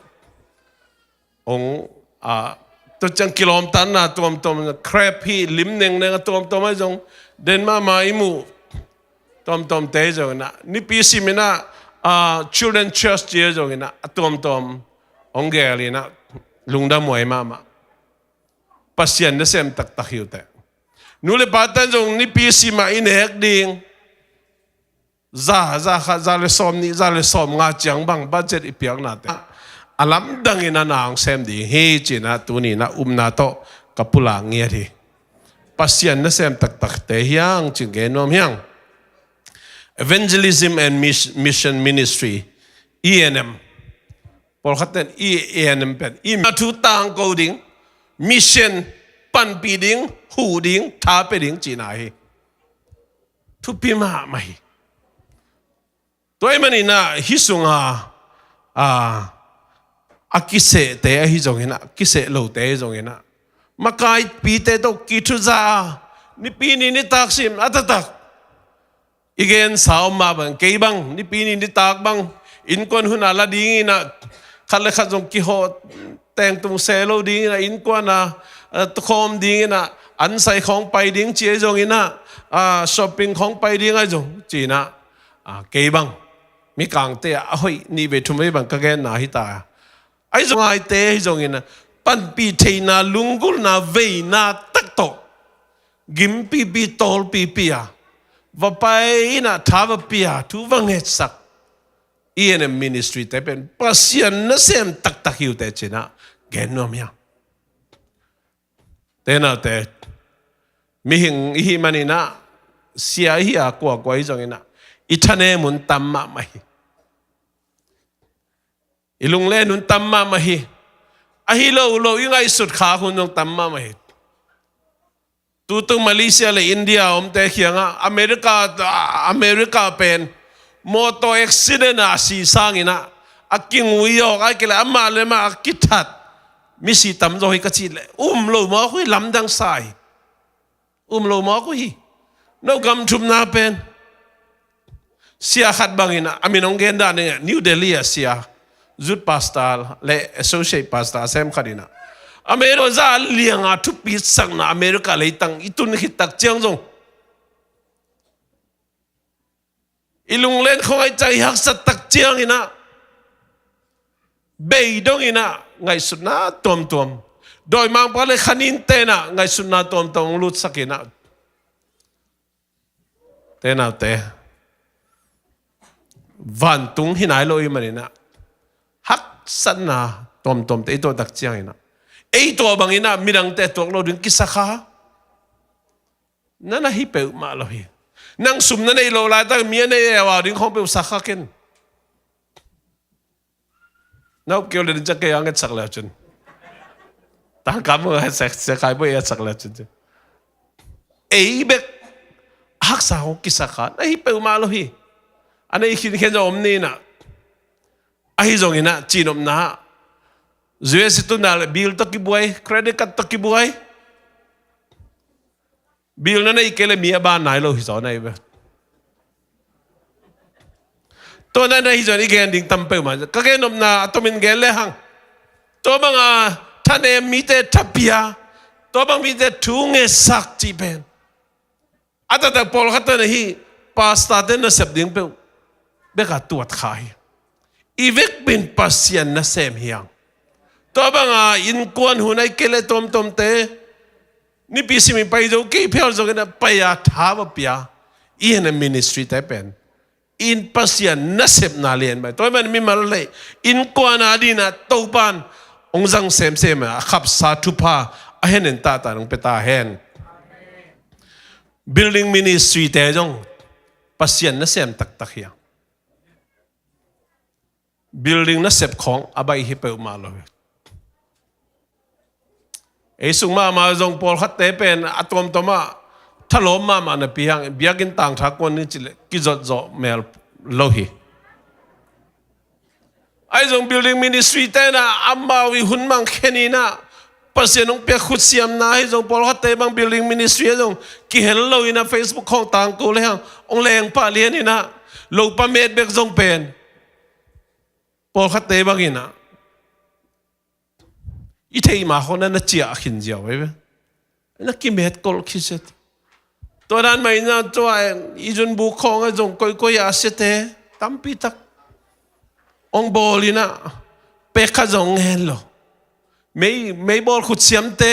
Ong, ah, tua ciang kilawmtatna tuamtuam, crab hi, lim nengneng a tuamtuam ahi zong, den mahmah i muh tuamtuamte ahi zongin ah, nipi simin ah, ah, children church ci ahi zongin ah, a tuamtuam ong gel in ah, lungdam huai mahmah. Pasian nasem taktak hi uh teh. Nu le pa tan zong nipi simah i nek ding, za, za khat, za le sawm nih, za le sawm nga ciang bang budget i piakna teh, a lamdangin a na ong sem ding hi, ci-in ah tuni-in ah upna tawh ka pulak ngiat hi. Pasian nasem taktakte hiang, ci-in gen nuam hiang. Evangelism and Mis-, Mission Ministry, E and M. Pawlkhat ten E and M pen, i thu tangko ding, mission, panpih ding, huh ding, tha pia ding, cihna hi. Thupi mahmah hi. Tua ahih manin ah, hih sunga, a, a kisehte ahi zongin ah, kiseh lote ahi zongin ah, makaipite tawh kithuza a, nipi ni nitak sim a taktak i gensa om mah bang, kei bang, nipi ni nitak bang, innkuan hun a la dingin ah, khat le khat zong kihawh tengtung se lo dingin ah, innkuan a, a, tukhawm dingin ah, ansai khawng pai ding ci ahi zongin ah, a, shopping khawng pai ding ahi zong, ci-in ah, a, kei bang, mikangte ah, a hoih nih vei thum vei bang ka genna hi ta. Ahi zong ngaite ahi zongin ah, panpih theihna, lunggulhna, veina tak tawh, gimpipi, tawlpipi a, va pai in ah, tha va pia, thu va ngetsak E and M ministry te pen Pasian nasem taktak hi uh teh, ci-in ah gen nuam hiang. Te naute, mihing i hih manin ah, sia i hih a kuakua ahi zongin ah, i thanem hun tam mahmah hi. I lunglen hun tam mahmah hi. Ahi lo lo, i ngaihsut khak hun zong tam mahmah hi. Tutung Malaysia le India omte kiangah, America, America pen motor accident a si sangin ah, a kingui awk, ahih kei leh amah le amah a kithat misi tamzaw hi ka cih leh, um lo mawk uh hi, lamdang sa hi. Um lo mawk uh hi. No gam thumna pen. Sia khat bangin ah, a min hong gen dan ning, New Delhi a sia, youth pastor le associate pastor a sem khat in ah, America za lianga thupi sakna, America leitang i tun khit tak ciang zong, i lunglen khong ai cang i haksat tak ciangin ah, bei dongin ah ngaihsutna tuamtuam, dawimangpa le khanin ten ah ngaihsutna tuamtuam hong lutsak in ah, te naute, vantung hi nai lo ahih manin ah, haksatna tuamtuamte i tuah tak ciangin ah, ei tuah bangin ah midangte tuak lo ding kisa kha. Na na hi peuhmah lo hi. Nang sum na neih loh laitak mi a neih a vau ding khawng peuh sa kha ken. Na up kei uh le ding ciang kei a ngetsak le uh cin. Tangka mu a sak, sak kai bu a sak le uh cin. Ei bek haksa hong kisa kha, na hi peuhmah lo hi. A neih khinkhian zong om ni in ah. Ahi zongin ah, cihnopna ah, U S i tun a le bill tawh kibuai, credit card tawh kibuai. Bill na neih kei le mi a ban nai lo hi zaw na hi ve. Tua na na hi zaw, i gen ding tam peuhmah. Ka gennopna a tomin gen le hang. Tua banga thanem mite tha pia, tua bang mite thu ngetsak cih pen, a taktak pawlkhat na hi, pastor te nasep ding peuh bek a tuat kha hi. I vekpi in Pasian nasem hi hang. Tua banga innkuan hun ahih kei leh tuamtuamte, nipi simin pai zo kei phial zongin ah pai a tha va pia, i hihna ministry te pen in Pasian nasepna lian mai. Tua ahih manin mimal le innkuan a dingin ah Topa'n hong zang semsem a, a khapsa thupha a henin tahtah hong pia ta hen. Building ministry te zong Pasian nasem taktak hi hang. Building nasep khawng a baih hi peuhmah lo hi. Ei sung mahmah zong pawlkhatte pen a tuamtuam ah thalawm mahmah napi hang, biakinn tangtha kuan ni cih leh kizot zawh mel lo hi. Ahi zong building ministry te in ah amau i hun mang khen in ah, Pasian hong piak khutsiamna ahi zong pawlkhatte bang building ministry ahi zong kihel lo in ah Facebook khawng tangko le hang hong leng pah lian in ah, lopa met bek zong pen pawlkhatte bang in ah I theih mah khawng na na ciah khin ziau ei ve. Na kimet kolh khit sia. Tua dan mah in ah tua i zunbuk khawng ah zong koikoi a siate tampi tak hong bawl in ah pek khat zong ngen lo. Mei, meibawl khutsiamte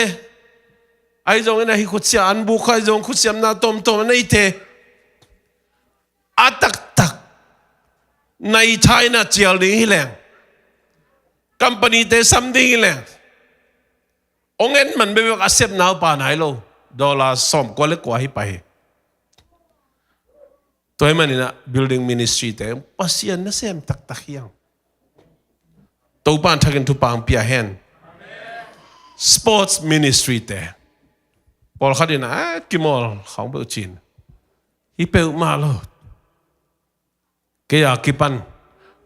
ahi zongin ah hih khutsiam, anbuk khat ahi zong khutsiamna tomtom a neite a taktak na i thaina cial ding hi leng, company-te sam ding hi leng, hong en man bekbek a sep naupa nai lo. Dollar sawmkua le kua hi pah hi. Tua ahih manin ah building ministry-te Pasian nasem taktak hi hang. Topa in thakin thupha hong pia hen. Sports ministry-te pawlkhat in ah, "Ah, kimawl khawng peuh," ci-in. Hi peuhmah lo. Kei a kipan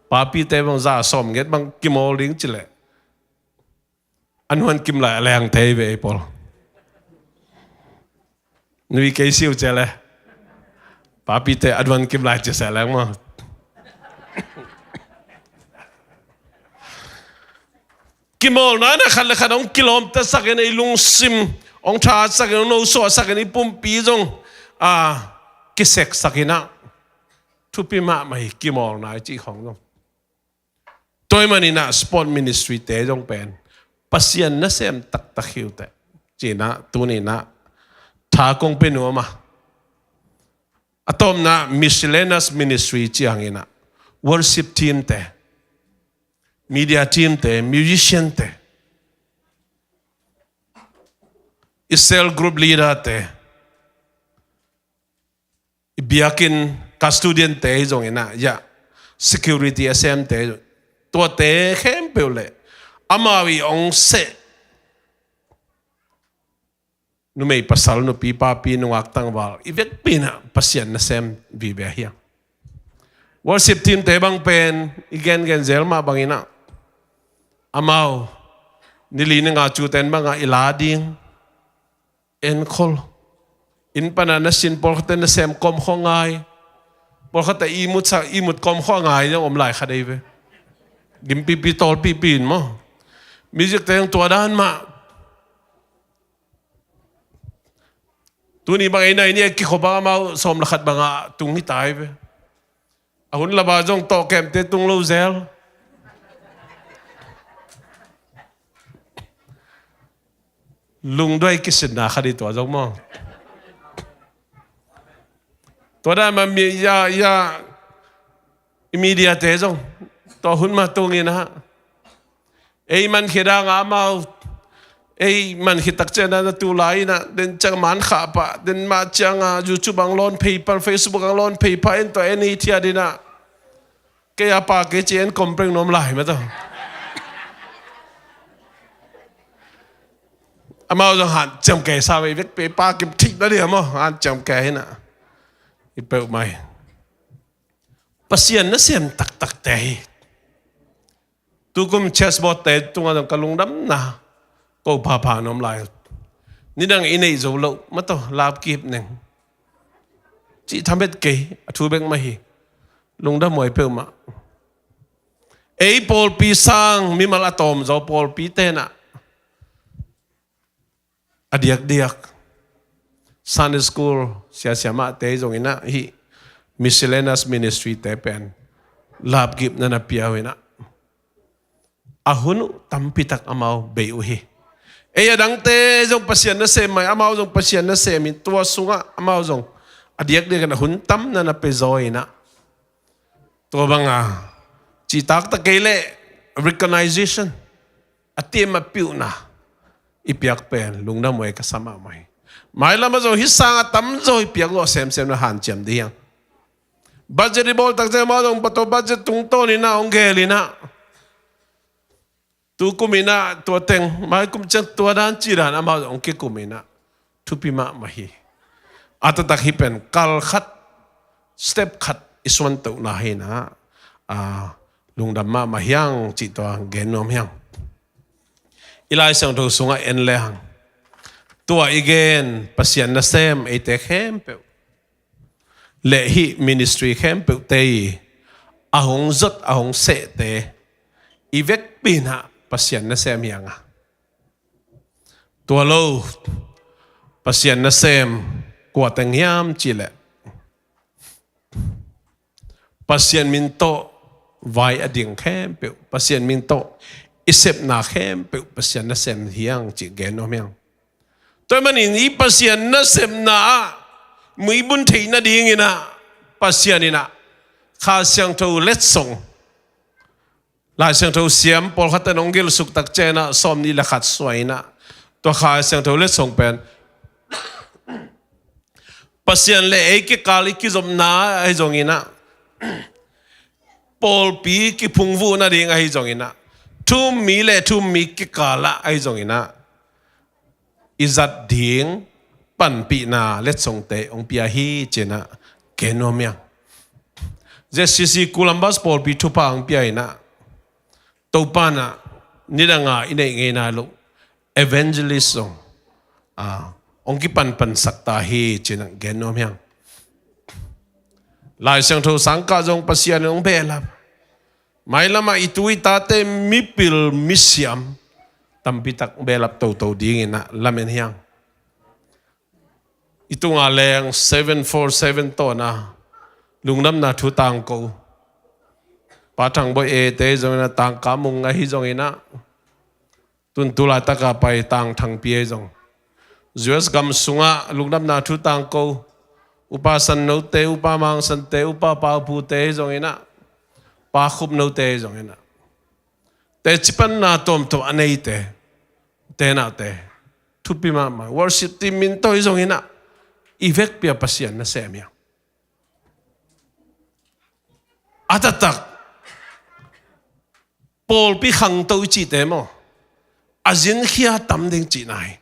papite bang za sawmnget bang kimawl ding ci leh a nuan kim lai a leng thei ve ei pawl. Nui kei siu cia le. Papite a nuan kim lai cia seh leng maw. Kimawlna in ah khat le khat hong kilawmtatsak in, i lungsim hong thatsak in, hong nosuahsak in, i pumpi zong, a, kiseksak in ah. Thupi mahmah hi kimawlna i cih khawng zong. Tua ahih manin ah sport ministry-te zong pen Pasian nasem taktak hi uh teh, ci-in ah tuni-in ah tha kong pia nuam a. A tawpna miscellaneous ministry cih hangin ah worship team-te, media team-te, musician-te, i cell group leader-te, i biakinn custodian-te hi zongin ah, ya, security a semte, tuate khempeuh le amau i hong seh numei pasal, nupi papi, nungak tangval, i vekpi in ah Pasian nasem vive hi hang. Worship team-te bang pen i gengen zel mah bangin ah amau ni li ni nga cu ten bangah i la ding, enkhol, inn panah na sin, pawlkhatte nasem kawmkhaw ngai, pawlkhatte ihmut sa, ihmut kawmkhaw ngai zong om lai kha dei ve. Gimpipi tawlpipi in maw. Music-te zong tua dan mah. Tuni bang ei nai ni a kikhop bang amau sawm le khat bangah tung hi ta hi ve. A hun lama zong tawh kemte tung lo zel. Lungduai kisinna kha dih tua zong maw. Tua dan mah mi, ya, ya, i media-te zong tua hun mah tungin ah ei mankhia dang a amau, ei mankhia takciang na tu lai in ah, den ciang man khah pah, den mah ciang a YouTube ang lawn phei pah, Facebook ang lawn phei pah, en tawh en i thiat in ah. Kei a pa kei ci en complain nuam lai mah tawh. Amau zong hanciam kei sa vei vek pe pa kim thik na dia maw, hanciam kei hi na. I peuh mai. Pasian nasem taktakte hi. Tukum chessboard-te tungah zong ka lungdamna ko phapha nuam lai. Nidang i neih zo loh mah tawh lapkip neng cih thamet kei, a thu bek mah hi. Lungdam huai peuhmah. Ei pawlpi sang mimal a tawmzaw pawlpi tenah a diakdiak Sunday school siasia mahte zong inah, hih miscellaneous ministry-te pen lapkipna na pia uh inah, a hun uh tampitak amau bei uh hi. Ei a dangte zong Pasian nasem mai, amau zong Pasian nasem in, tua sungah amau zong a diakdiakin a hun tamna na pia zaw inah, tua banga cihtaktak kei leh recognition, a tiam a piuhna i piak pen lungdam huai ka sa mahmah hi. Mailam ah zong hih sangah tamzaw i piak zawh semsem na hanciam dih hiang. Budget i bawl takciang amau zong pato budget tungtawn inah hong gel inah, tukum inah tua teng, maikum ciang tua dan cih dan amau zong hong kikum inah thupi mahmah hi. A taktak hih pen kal khat, step khat i suantohna hi inah, a, lungdam mahmah hiang cih tua gen nuam hiang. I Lai Siangtho sungah en lehang, tua i gen Pasian nasem eite khempeuh le hih ministry khempeuhte i a hong zot a hong sehte i vekpi inah Pasian nasem hiang a, Tua lo, Pasian nasem kua teng hiam cih leh, Pasian min tawh vai a ding khempeuh, Pasian min tawh i sepna khempeuh Pasian nasem hi hang cih gen nuam hi hang. Tua ahih manin i Pasian nasepna ah muibun theih nadingin ah Pasian in ah Kha Siangtho letsong, Lai Siangtho siam pawlkhat in hong gilsuk tak ciangin ah sawmnih le khat suah in ah, tua Kha Siangtho letsong pen Pasian le ei kikal i kizopna ahi zongin ah, pawlpi kiphungvuh nading ahi zongin ah, thu-um mi le thu-um mi kikal ah ahi zongin ah, i zat ding panpihna letsongte hong pia hi ci-in ah gen nuam hi hang. ZCC Columbus pawlpi thupha hong pia in ah, Topa in ah nidang a i neih ngei nai loh evangelist zong, ah, hong kipanpansak ta hi ci-in ah gen nuam hi hang. Lai Siangtho sangkah zong Pasian in hong behlap. Mailam ah i tu i tate mipil misiam tampi tak behlap toto dingin ah lamen hi hang. I tunga leng seven four seven tawh in ah lungdamna thu tangko, Pa Thang Bawi E te zongin ah, Tang Kam Mung ahi zongin ah, tun tu laitak a pai Tang Thang Pi ahi zong, US gam sungah lungdamna thu tangko, Upa San No te, Upa Mang San te, Upa Pau Pu te ahi zongin ah, Pa Khup No te ahi zongin ah, teci panna tuamtuam a neite, u te nau te, thupi mahmah. Worship team min tawh ahi zongin ah, i vekpi a Pasian nasem hi hang. A taktak pawlpi khangto i cihte maw, a zinkhia tam ding cihna hi.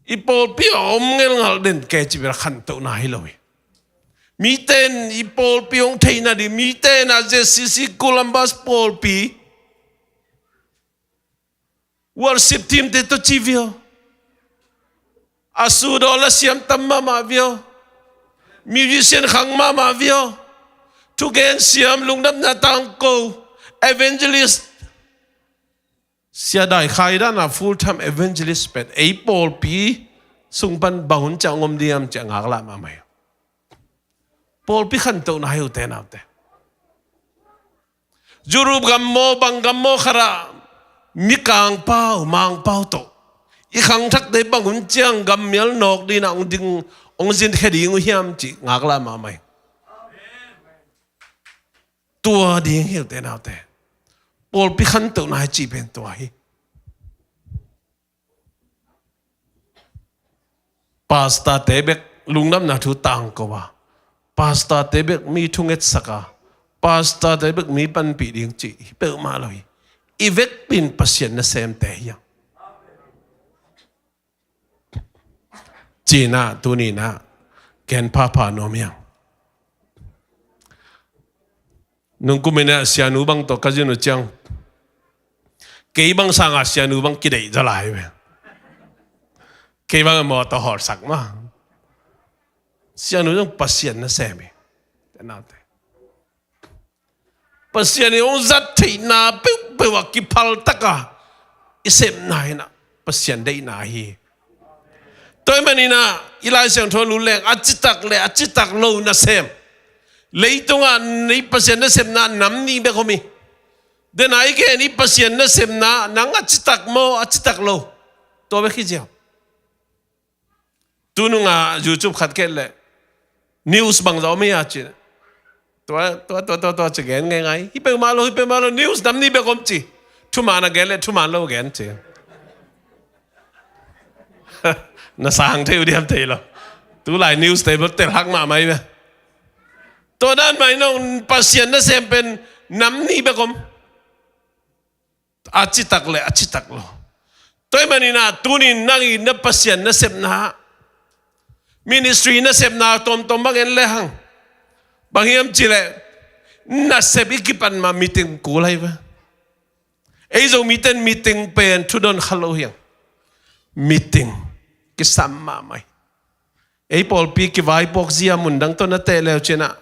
I pawlpi a om ngelngal den kei cih bel khantohna hi lo hi. Mite in i pawlpi hong theih nading, mite in ah ZCC Columbus pawlpi worship team te tawh ci viau, a sudaw la siam tam mahmah viau, musician khang mahmah viau, thugen siam, lungdamna tangko, evangelist, Sia Dai Khai dan a full time evangelist pen ei pawlpi sung pan bang hun ciang om diam ci-a ngaklah mahmah hi. Pawlpi khantohna hi, u te nau te. Europe gam maw, bang gam maw khat ah Mikang pau, Mang pau tawh i khangthakte bang hun ciang gammial nawk dingin ah hong ding, hong zinkhia ding uh hiam cih ngaklah mahmah hi. Tua ding hi, u te nau te. Pawlpi khantohna hi cih pen tua hi. Pastor te bek lungdamna thu tangko a, pastor te bek mi thungetsak a, pastor te bek mi panpih ding cih hi peuhmah lo hi. I vekpi in Pasian nasemte hi hang. Ci-in ah tuni-in ah gen phapha nuam hi hang. Nung kum in ah sianu bang tawh ka zin uh ciang, kei bang sanga sianu bang kideih zaw lai ve. Kei bang mawtaw hawlsak mah. Sianu zong Pasian nasem hi. Te nau te. Pasian in hong zat theihna peuhpeuh ah kiphal taka i sepna in ah Pasian deihna hi. Tua ahih manin ah i Lai Siangtho lut leng a citak le a citak lo nasem. Leitungah i Pasian nasepna nam nih bek om hi. Den a i gen i Pasian nasepna nang a citak maw, a citak lo, tua bek hi ziau. Tunung a YouTube khat kei leh news bangzah om hi a ci. Tua, tua, tua, tua, tua ci gen ngeingai. Hi peuhmah lo, hi peuhmah lo, news nam nih bek om ci. Thuman a gen leh thuman lo gen ci. Na sang thei uh diam thei lo. Tulai news te bel tel hak mahmah hi ve. Tua dan mah in ah Pasian nasem pen nam nih bek om. A citak le a citak lo. Tua ahih manin ah tuni-in nang in na Pasian nasepna, ministry nasepna tomtom bang en lehang, bang hiam cih leh nasep i kipan ma meeting kul ahi ve. Ei Zomite in meeting pen thudon kha lo hi hang. Meeting kisam mahmah hi. Ei pawlpi kivaipuak zia mun dang tawh na teh leu cin ah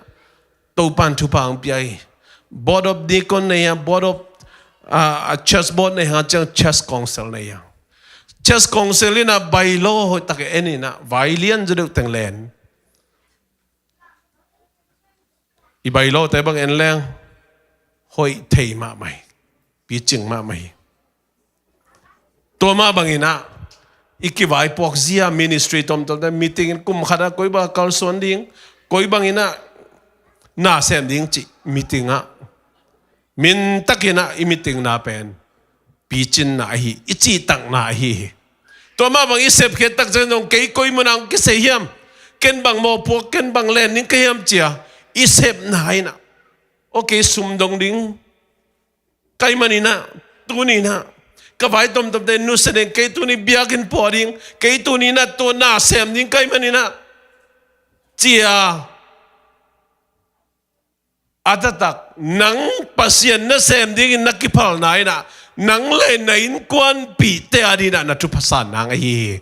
Topa'n thupha hong pia hi. Board of Deacon nei hi hang, Board of, ah, Church Board nei hi hang, ciang Church Council nei hi hang. Church Council in ah bylaw hoihtak en in ah, vai lian zaw deuh teng len. I bylaw te bang en leng hoih thei mahmah hi, picing mahmah hi. Tua mah bangin ah i kivaipuak zia ministry tomtom te meeting in kum khat ah koi bang kalsuan ding, koi bangin ah na sem ding cih meeting ah, min takin ah i meeting na pen picinna ahi, i cihtakna ahi hi. Tua mah bang i sepkhiat tak ciang zong kei koi munah hong kisei hiam, ken bang mawhpuak, ken bang len ding ka hiam cia i sepna in ah, okay, sum dong ding ka hih manin ah, tuni in ah ka vai tomtomte nusia ding, kei tuni biakinn pua ding, kei tuni in ah tua na sem ding ka hih manin ah cia a taktak nang Pasian nasem dingin na kiphalna in ah, nang le na innkuanpihte a dingin ah na thupha san nang ahi hi.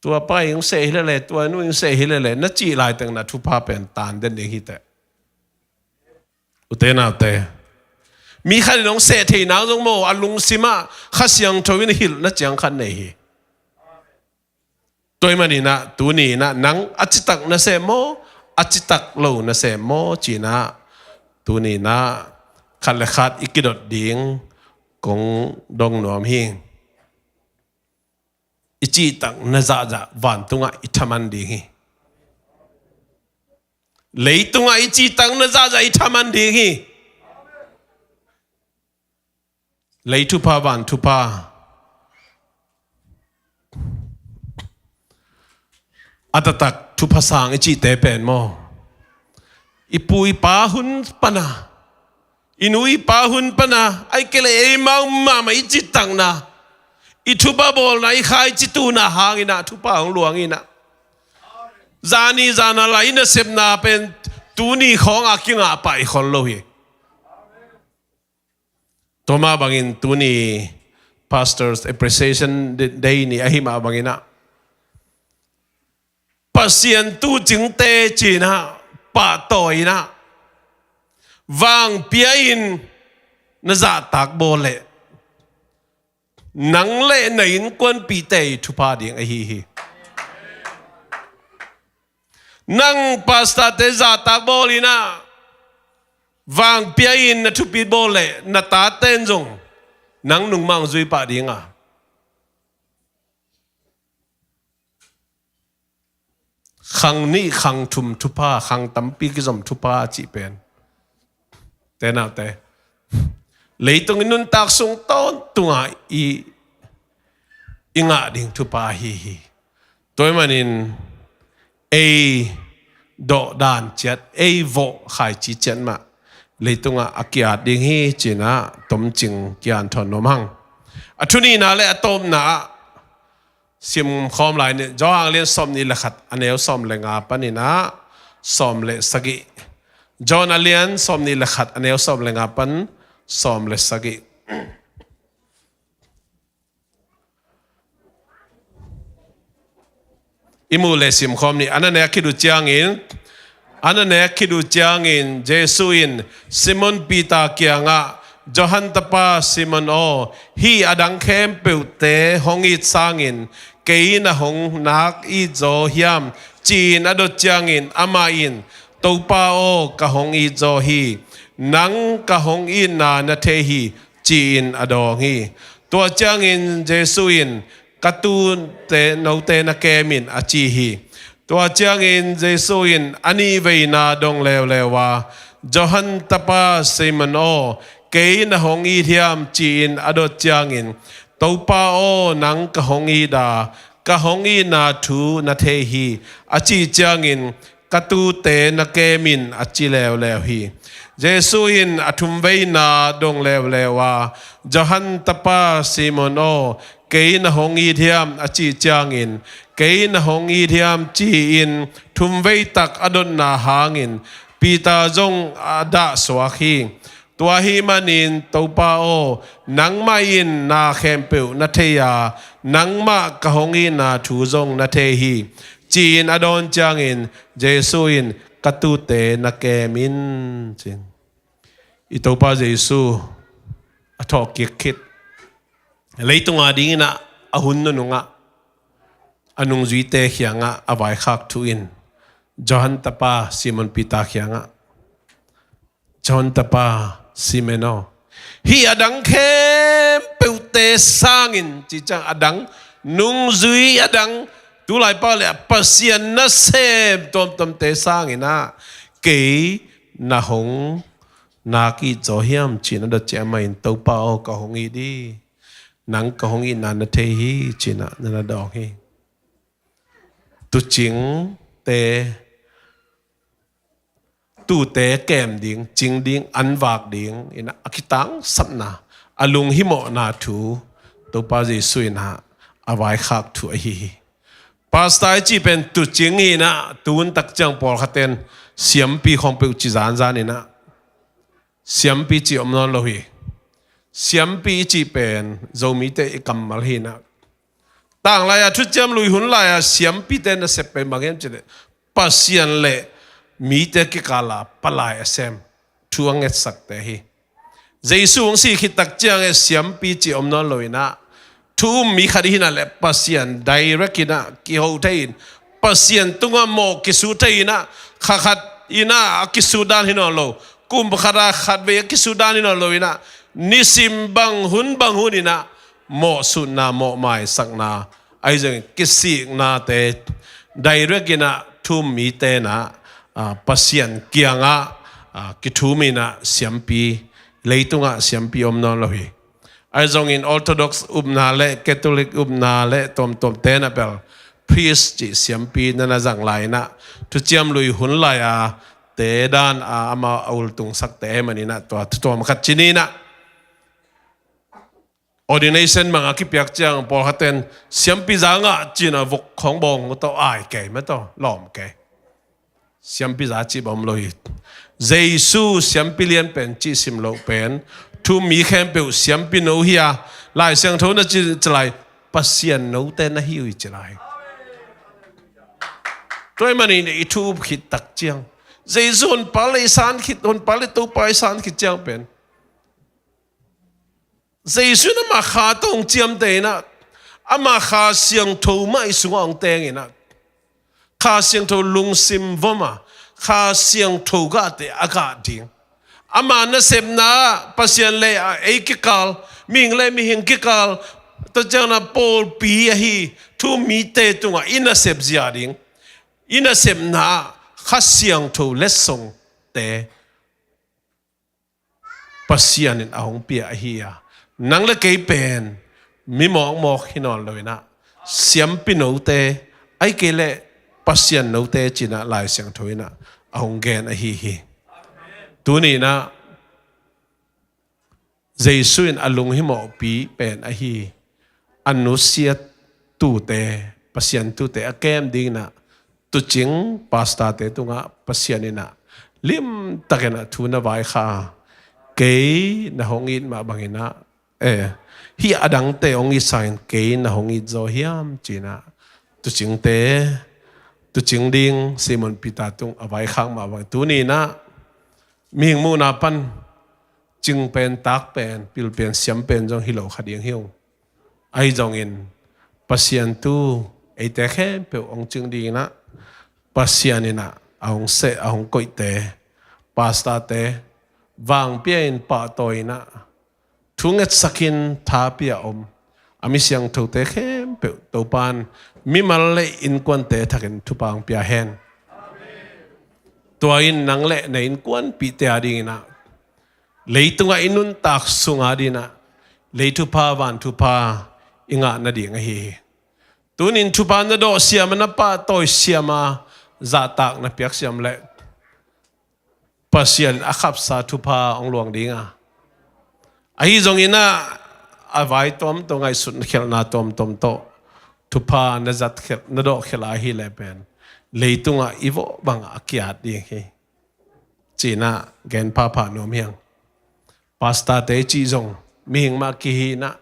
Tua pa in seh hi lele, tua nu in seh hi lele na cih laiteng na thupha pen tan den ding hi teh. Ute naute, mi khat in hong seh thei nang zong maw, a lungsim ah Kha Siangtho in hilhna ciang khat nei hi. Tua hih manin ah tuni in ah nang a citak na sem maw, a citak lo na sem maw ci-in ah, tuni in ah khat le khat i kidot ding kong dong nuam hi. I cihtakna zahzah vantungah i thaman ding hi. Leitungah i cihtakna zahzah i thaman ding hi. Lei thupha, van thupha, a taktak thupha sang i cihte pen maw, i pu i pa hun pana, i nu i pa hun pana, ahih kei leh eimau mahmah i cihtakna, i thupha bawlna, i khaici tuhna hangin ah thupha hong luang in ah, zani zana lai nasepna pen tuni khawng a kingah pah i khol lo hi. Tua mah bangin tuni Pastors Appreciation Day ni ahih mah bangin ah, Pasian tuucingte ci-in ah pahtawi in ah, vangpia in na zahtak bawl leh nang le na innkuanpihte i thupha ding ahi hi. Nang pastorte zahtak bawl in ah, vangpia in na thupha bawl leh na tate in zong nang nungmah zui pah ding a, khang nih khang thum thupha, khang tampi kizom thupha cih pen, ute naute, leitung i nuntak sung tawntungah i, i ngah ding thupha ahi hi. Tua hih manin ei dawhdan ciat, ei vawh khaici ciat mah leitungah a ki-at ding hi ci-in ah tomcing ki-anthawn nuam hang. A thunihna le a tawpna ah simkhawm lai ni. Johan a lian sawmnih le khat, a neu sawm le nga panin ah sawm le sagih. Johan a lian sawmnih le khat, a neu sawm le nga pan sawm le sagih. I muh le simkhawm ni. An a nek khit uh ciangin, an a nek khit uh ciangin Jesuh in Simon Peter kiangah, Johan tapa Simon aw, hih a dang khempeuhte hong it sangin kei na hong nak it zaw hiam? Ci-in a dot ciangin amah in, Topa aw, ka hong it zaw hi. Nang ka hong itna na thei hi, ci-in a dawng hi. Tua ciangin Jesuh in, ka tuute note na kem in, a ci hi. Tua ciangin Jesuh in a nihveina dong leuleu a, Johan tapa Simon aw, kei na hong it hiam? Ci-in a dot ciangin, Topa aw, nang ka hong it a, ka hong itna thu na thei hi, a cih ciangin, ka tuute na kem in, a ci leuleu hi. Jesuh in a thumveina dong leuleu a, Johan tapa Simon aw, kei na hong it hiam? A cih ciangin, kei na hong it hiam? Ci-in thumvei tak a dotna hangin Peter zong a dahsuak hi. Tua ahih manin, Topa aw, nangmah in na khempeuh na thei a, nangmah ka hong itna thu zong na thei hi, ci-in a dawn ciangin Jesuh in, ka tuute na kem in, ci-in. I Topa Jesuh a thawhkik khit Leitung adingin ah a hun nunung ah a nungzuite kiangah a vaikhak thu in Johan tapa Simon Peter kiangah, Johan tapa Simon aw, hih a dang khempeuhte sangin, cih ciang a dang, nungzui a dang, tulaipa le Pasian nasem tuamtuamte sangin ah kei na hong nak it zaw hiam, ci-in a dot ciang amah in, Topa aw, ka hong it hi, nang ka hong itna na thei hi, ci-in ah na na dawng hi. Tuucingte, tuute kem ding, cing ding, an vak ding in ah a kitangsapna, a lunghimawhna thu Topa Jesuh in ah a vaikhak thu ahi hi. Pastor i cih pen tuucing hi in ah, tun tak ciang pawlkhat in siampi khawng peuh ci zanzan in ah, siampi cih om nawn lo hi. Siampi i cih pen Zomite i kammal hi in ah, tanglai-a thuciam lui hun lai-a siampite nasep pen bang hiam cih leh Pasian le mite kikala palai a sem, thu a ngetsakte hi. Jesuh hong sih khit tak ciangin siampi cih om nawn lo in ah, thu um mi khat hi in ah le Pasian direct in ah kiho thei in, Pasian tungah mawh kisut thei in ah, kha khat in ah a kisut dan hi nawn lo, kum khat ah khatvei a kisut dan hi nawn lo in ah, nisim bang hun bang hun in ah mawhsutna, mawhmaisakna, ahi zongin kisiknate direct in ah thu um mite in ah, ah, Pasian kiangah, ah, kithum in ah siampi, leitungah siampi om nawn lo hi. Ahi zongin Orthodox upna le Catholic upna le tuamtuamte in ah bel priest cih siampi na na zang lai in ah, thuciam lui hun lai-a te dan a amah a ultungsakte ahih manin ah tua thu tuam khat ci ni in ah, ordination bang a kipiak ciang pawlkhat in siampi za ngah ci-in ah vok khawng bawng tawh ai kei mah tawh lawm kei. Siampi za cih bang om lo hi. Jesuh siampi lian pen cih sim loh pen, thu um mi khempeuh siampi no hi a, Lai Siangtho na ci, ci lai, Pasian note na hi uh hi ci lai. Tua ahih manin i thu up khit tak ciang, Jesuh Honpa le i san khit, Honpa le Topa i san khit ciang pen, Jesuh in ama Kha tawh hong ciamteh in ah, ama Kha Siangtho mah i sungah hong teng in ah, Kha Siangtho lungsim vom a, Kha Siangtho gahte a gah ding, ama nasepna ah Pasian le ei kikal, mihing le mihing kikal, tua ciangin ah pawlpi ahi thu um mite tungah i nasep zia ding, i nasepna ah Kha Siangtho letsongte Pasian in a hong pia ahi a, nang le kei pen mi mawkmawk hi nawn lo in ah, siampi note, ahih kei leh Pasian note ci-in ah Lai Siangtho in ah a hong gen ahi hi. Tuni in ah Jesuh in a lunghimawhpih pen ahi, a nusiat tuute, Pasian tuute a kem ding in ah, tuucing pastorte tungah Pasian in ah limtak in ah thu na vaikhak a, kei na hong it mah bangin ah, eh, hih a dangte hong it sangin kei na hong it zaw hiam ci-in ah, tuucingte, tuucing ding Simon Peter tung a vaikhak mah bang, tuni in ah mihing muhna pan cing pen, tak pen, pil pen, siam pen zong hi lo kha ding hi ung. Ahi zongin Pasian tu eite khempeuh hong cing ding in ah, Pasian in ah a hong seh, a hong koihte, pastorte vangpia in, pahtawi in ah, thu ngetsak in, tha pia om a mi siangthote khempeuh Topa in mimal le innkuante thakin thupha hong pia hen. Tua in nang le na innkuanpihte ading in ah, leitungah i nuntak sung ading in ah, lei thupha, van thupha i ngah nading ahi hi. Tuni in thupha na dawh siam a, na pahtawi siam a, zahtak na piak siam leh Pasian a khapsa thupha hong luang ding a, ahi zongin ah a vai tuamtuam, ngaihsut khelhna tuamtuam tawh thupha na zat khelh, na dawh khelh a hi leh pen, leitungah i vawh bangah a ki-at ding hi, ci-in ah gen phapha nuam hi ung. Pastorte cih zong mihing mah kihi in ah,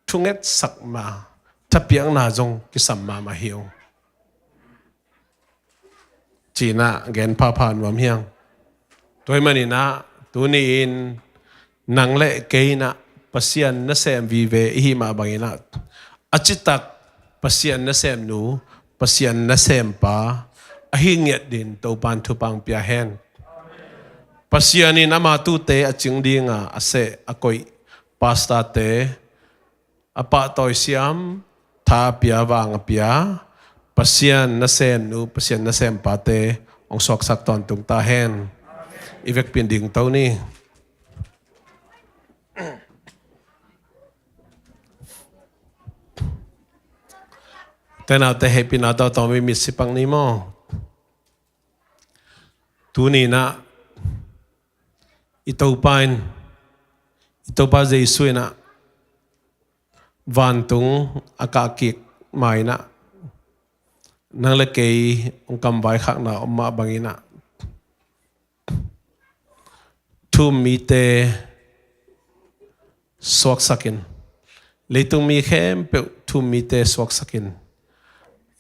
thungetsak mah, thapiakna zong kisam mahmah hi ung, ci-in ah gen phapha nuam hi ung. Tua ahih manin ah tuni in nang le kei in ah Pasian nasem vive i hih mah bangin ah, a citak Pasian nasemnu, Pasian nasempa ahi ngiat dingin Topan thupha hong pia hen. Pasian in ama tuute a cing dinga a seh a koih pastorte, a pahtawi siam, tha a pia, vang a pia, Pasian nasemnu, Pasian nasempate hong suaksak tawntung ta hen. I vekpi-in dingto ni. Te naute, hehpihna tawh tawm i mit si pak ni maw. Tuni-in ah i Topa in, i Topa Jesu in ah vantung a kahkik ma-in ah, nang le kei hong kamvaikhakna om mah bangin ah, thu-um mite suaksakin, leitung mi khempeuh thu-um mite suaksakin,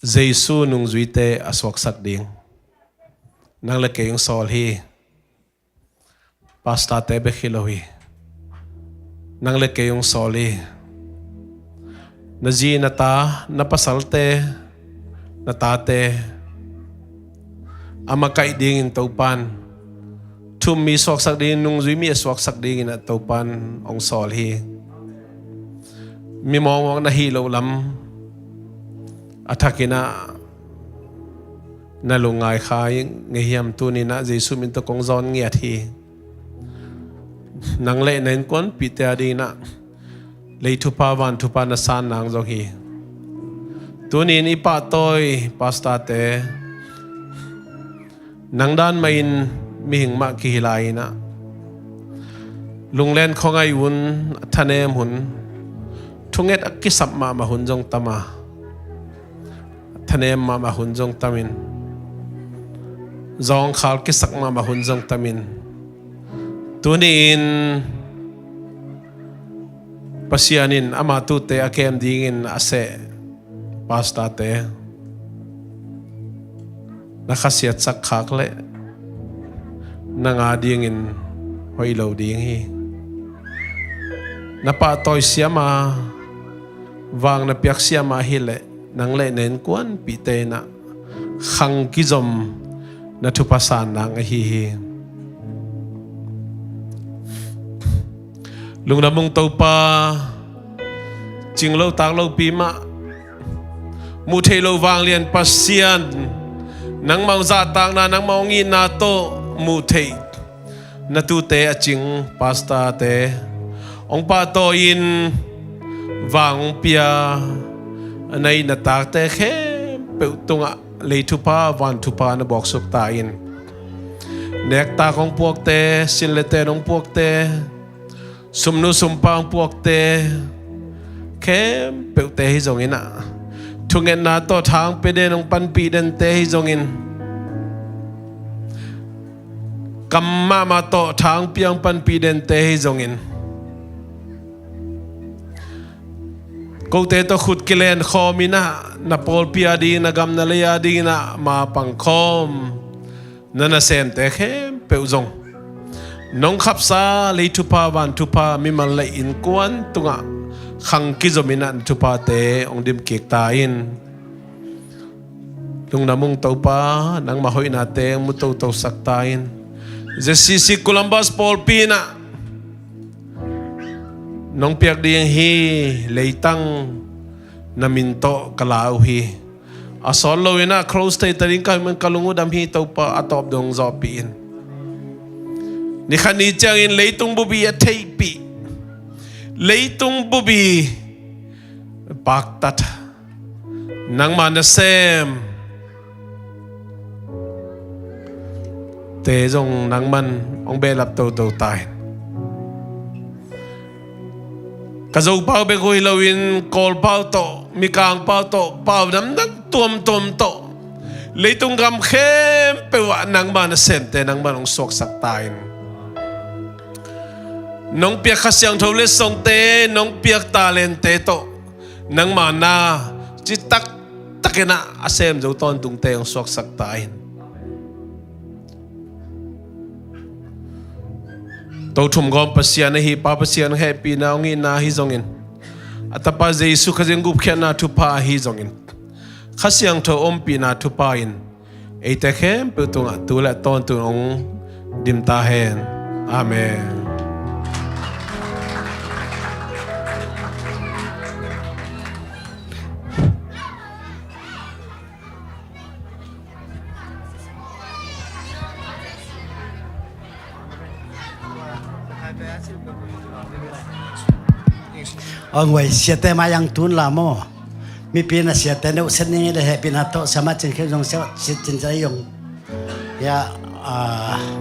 Jesu nungzuite a suaksak ding nang le kei hong sawl hi. Pastorte bek hi lo hi. Nang le kei hong sawl hi. Na zi, na ta, na pasalte, na tate a makaih dingin Topan, thu-um mi suaksak dingin, nungzui mi a suaksak dingin ah Topan hong sawl hi. Mi mawkmawk na hih loh lam a thakin ah na lungngai kha ngei hiam? Tuni-in ah Jesu min tawh kong zawn ngiat hi. Nang le na innkuanpihte a dingin ah lei thupha, van thupha na san nang zong hi. Tuni-in i pahtawi pastorte, nang dan mahin mihing mah kihi lai-in ah, lunglen khuangaih hun, a thanem hun, thunget a kisap mahmah hun zong tam a, thanem mahmah hun zong tamin, zawngkhal kisak mahmah hun zong tamin, tuni-in Pasian in ama tuute a kem dingin a seh pastorte na khasiatsak khak leh nang a dingin hoih lo ding hi. Na pahtawi siam a, vang na piak siam a hileh, nang le na innkuanpihte in ah khang kizom na thupha san nang ahi hi. Lungdam ung Topa, cing lo tak lopi mah, muh theih loh vanglian Pasian, nangmah hong zahtakna, nangmah hong itna tawh muh theih na tuute a cing pastorte hong pahtawi-in, vang hong pia, na it na takte khempeuh tungah lei thupha, van thupha na buaksuk ta in. Nektak hong puakte, sin le ten hong puakte, sumnu sumpa hong puakte khempeuhte hi zongin ah, thungetna tawh tha hong pia den, hong panpih dente hi zongin, kam mahmah tawh tha hong pia, hong panpih dente hi zongin, kote tawh khut kilen khawm in ah, na pawlpi a dingin, na gam na lei a dingin ah ma pang khawm na nasemte khempeuh zong, nong khapsa lei thupha, van thupha, mimal le innkuan tungah khang kizom in ah na thuphate hong dim kik ta in. Lungdam ung Topa, nangmah hoihnate hong mu totosak ta in. Z C C Columbus pawlpi in ah nong piak ding hi, leitang na min tawh ka la uh hi. A sawt lo in ah cross thei ta ding ka hih man ka lung uh dam hi Topa, a tawp dong zawhpih in. Ni khat ni ciangin leitung bubi a theihpih, leitung bubi paktat, nangmah nasem te zong nangman hong behlap toto ta in. Ka Zopau bek uh hi loin Kawlpau tawh, Mikangpau tawh, pau namdang tuamtuam tawh, leitung gam khempeuh ah nangmah nasemte nangman hong suaksak ta in. Nong piak Kha Siangtho letsongte, nong piak talente tawh nangmah na citaktakin ah a sem zo tawntungte hong suaksak ta in. Tothumgawm Pasian ahi Pa Pasian hehpihna, hong itna ahi zongin, a Tapa Jesu Khazih gupkhiatna thupha ahi zongin, Kha Siangtho ompihna thupha in eite khempeuh tungah tu le tawntung hong dim ta hen. Amen. Ong wai siate mayang tun la mo. Mipi na siate neu sen ni le hehpihna tawh sama cin kheu zong sia cin cin sa yong. Ya, ah,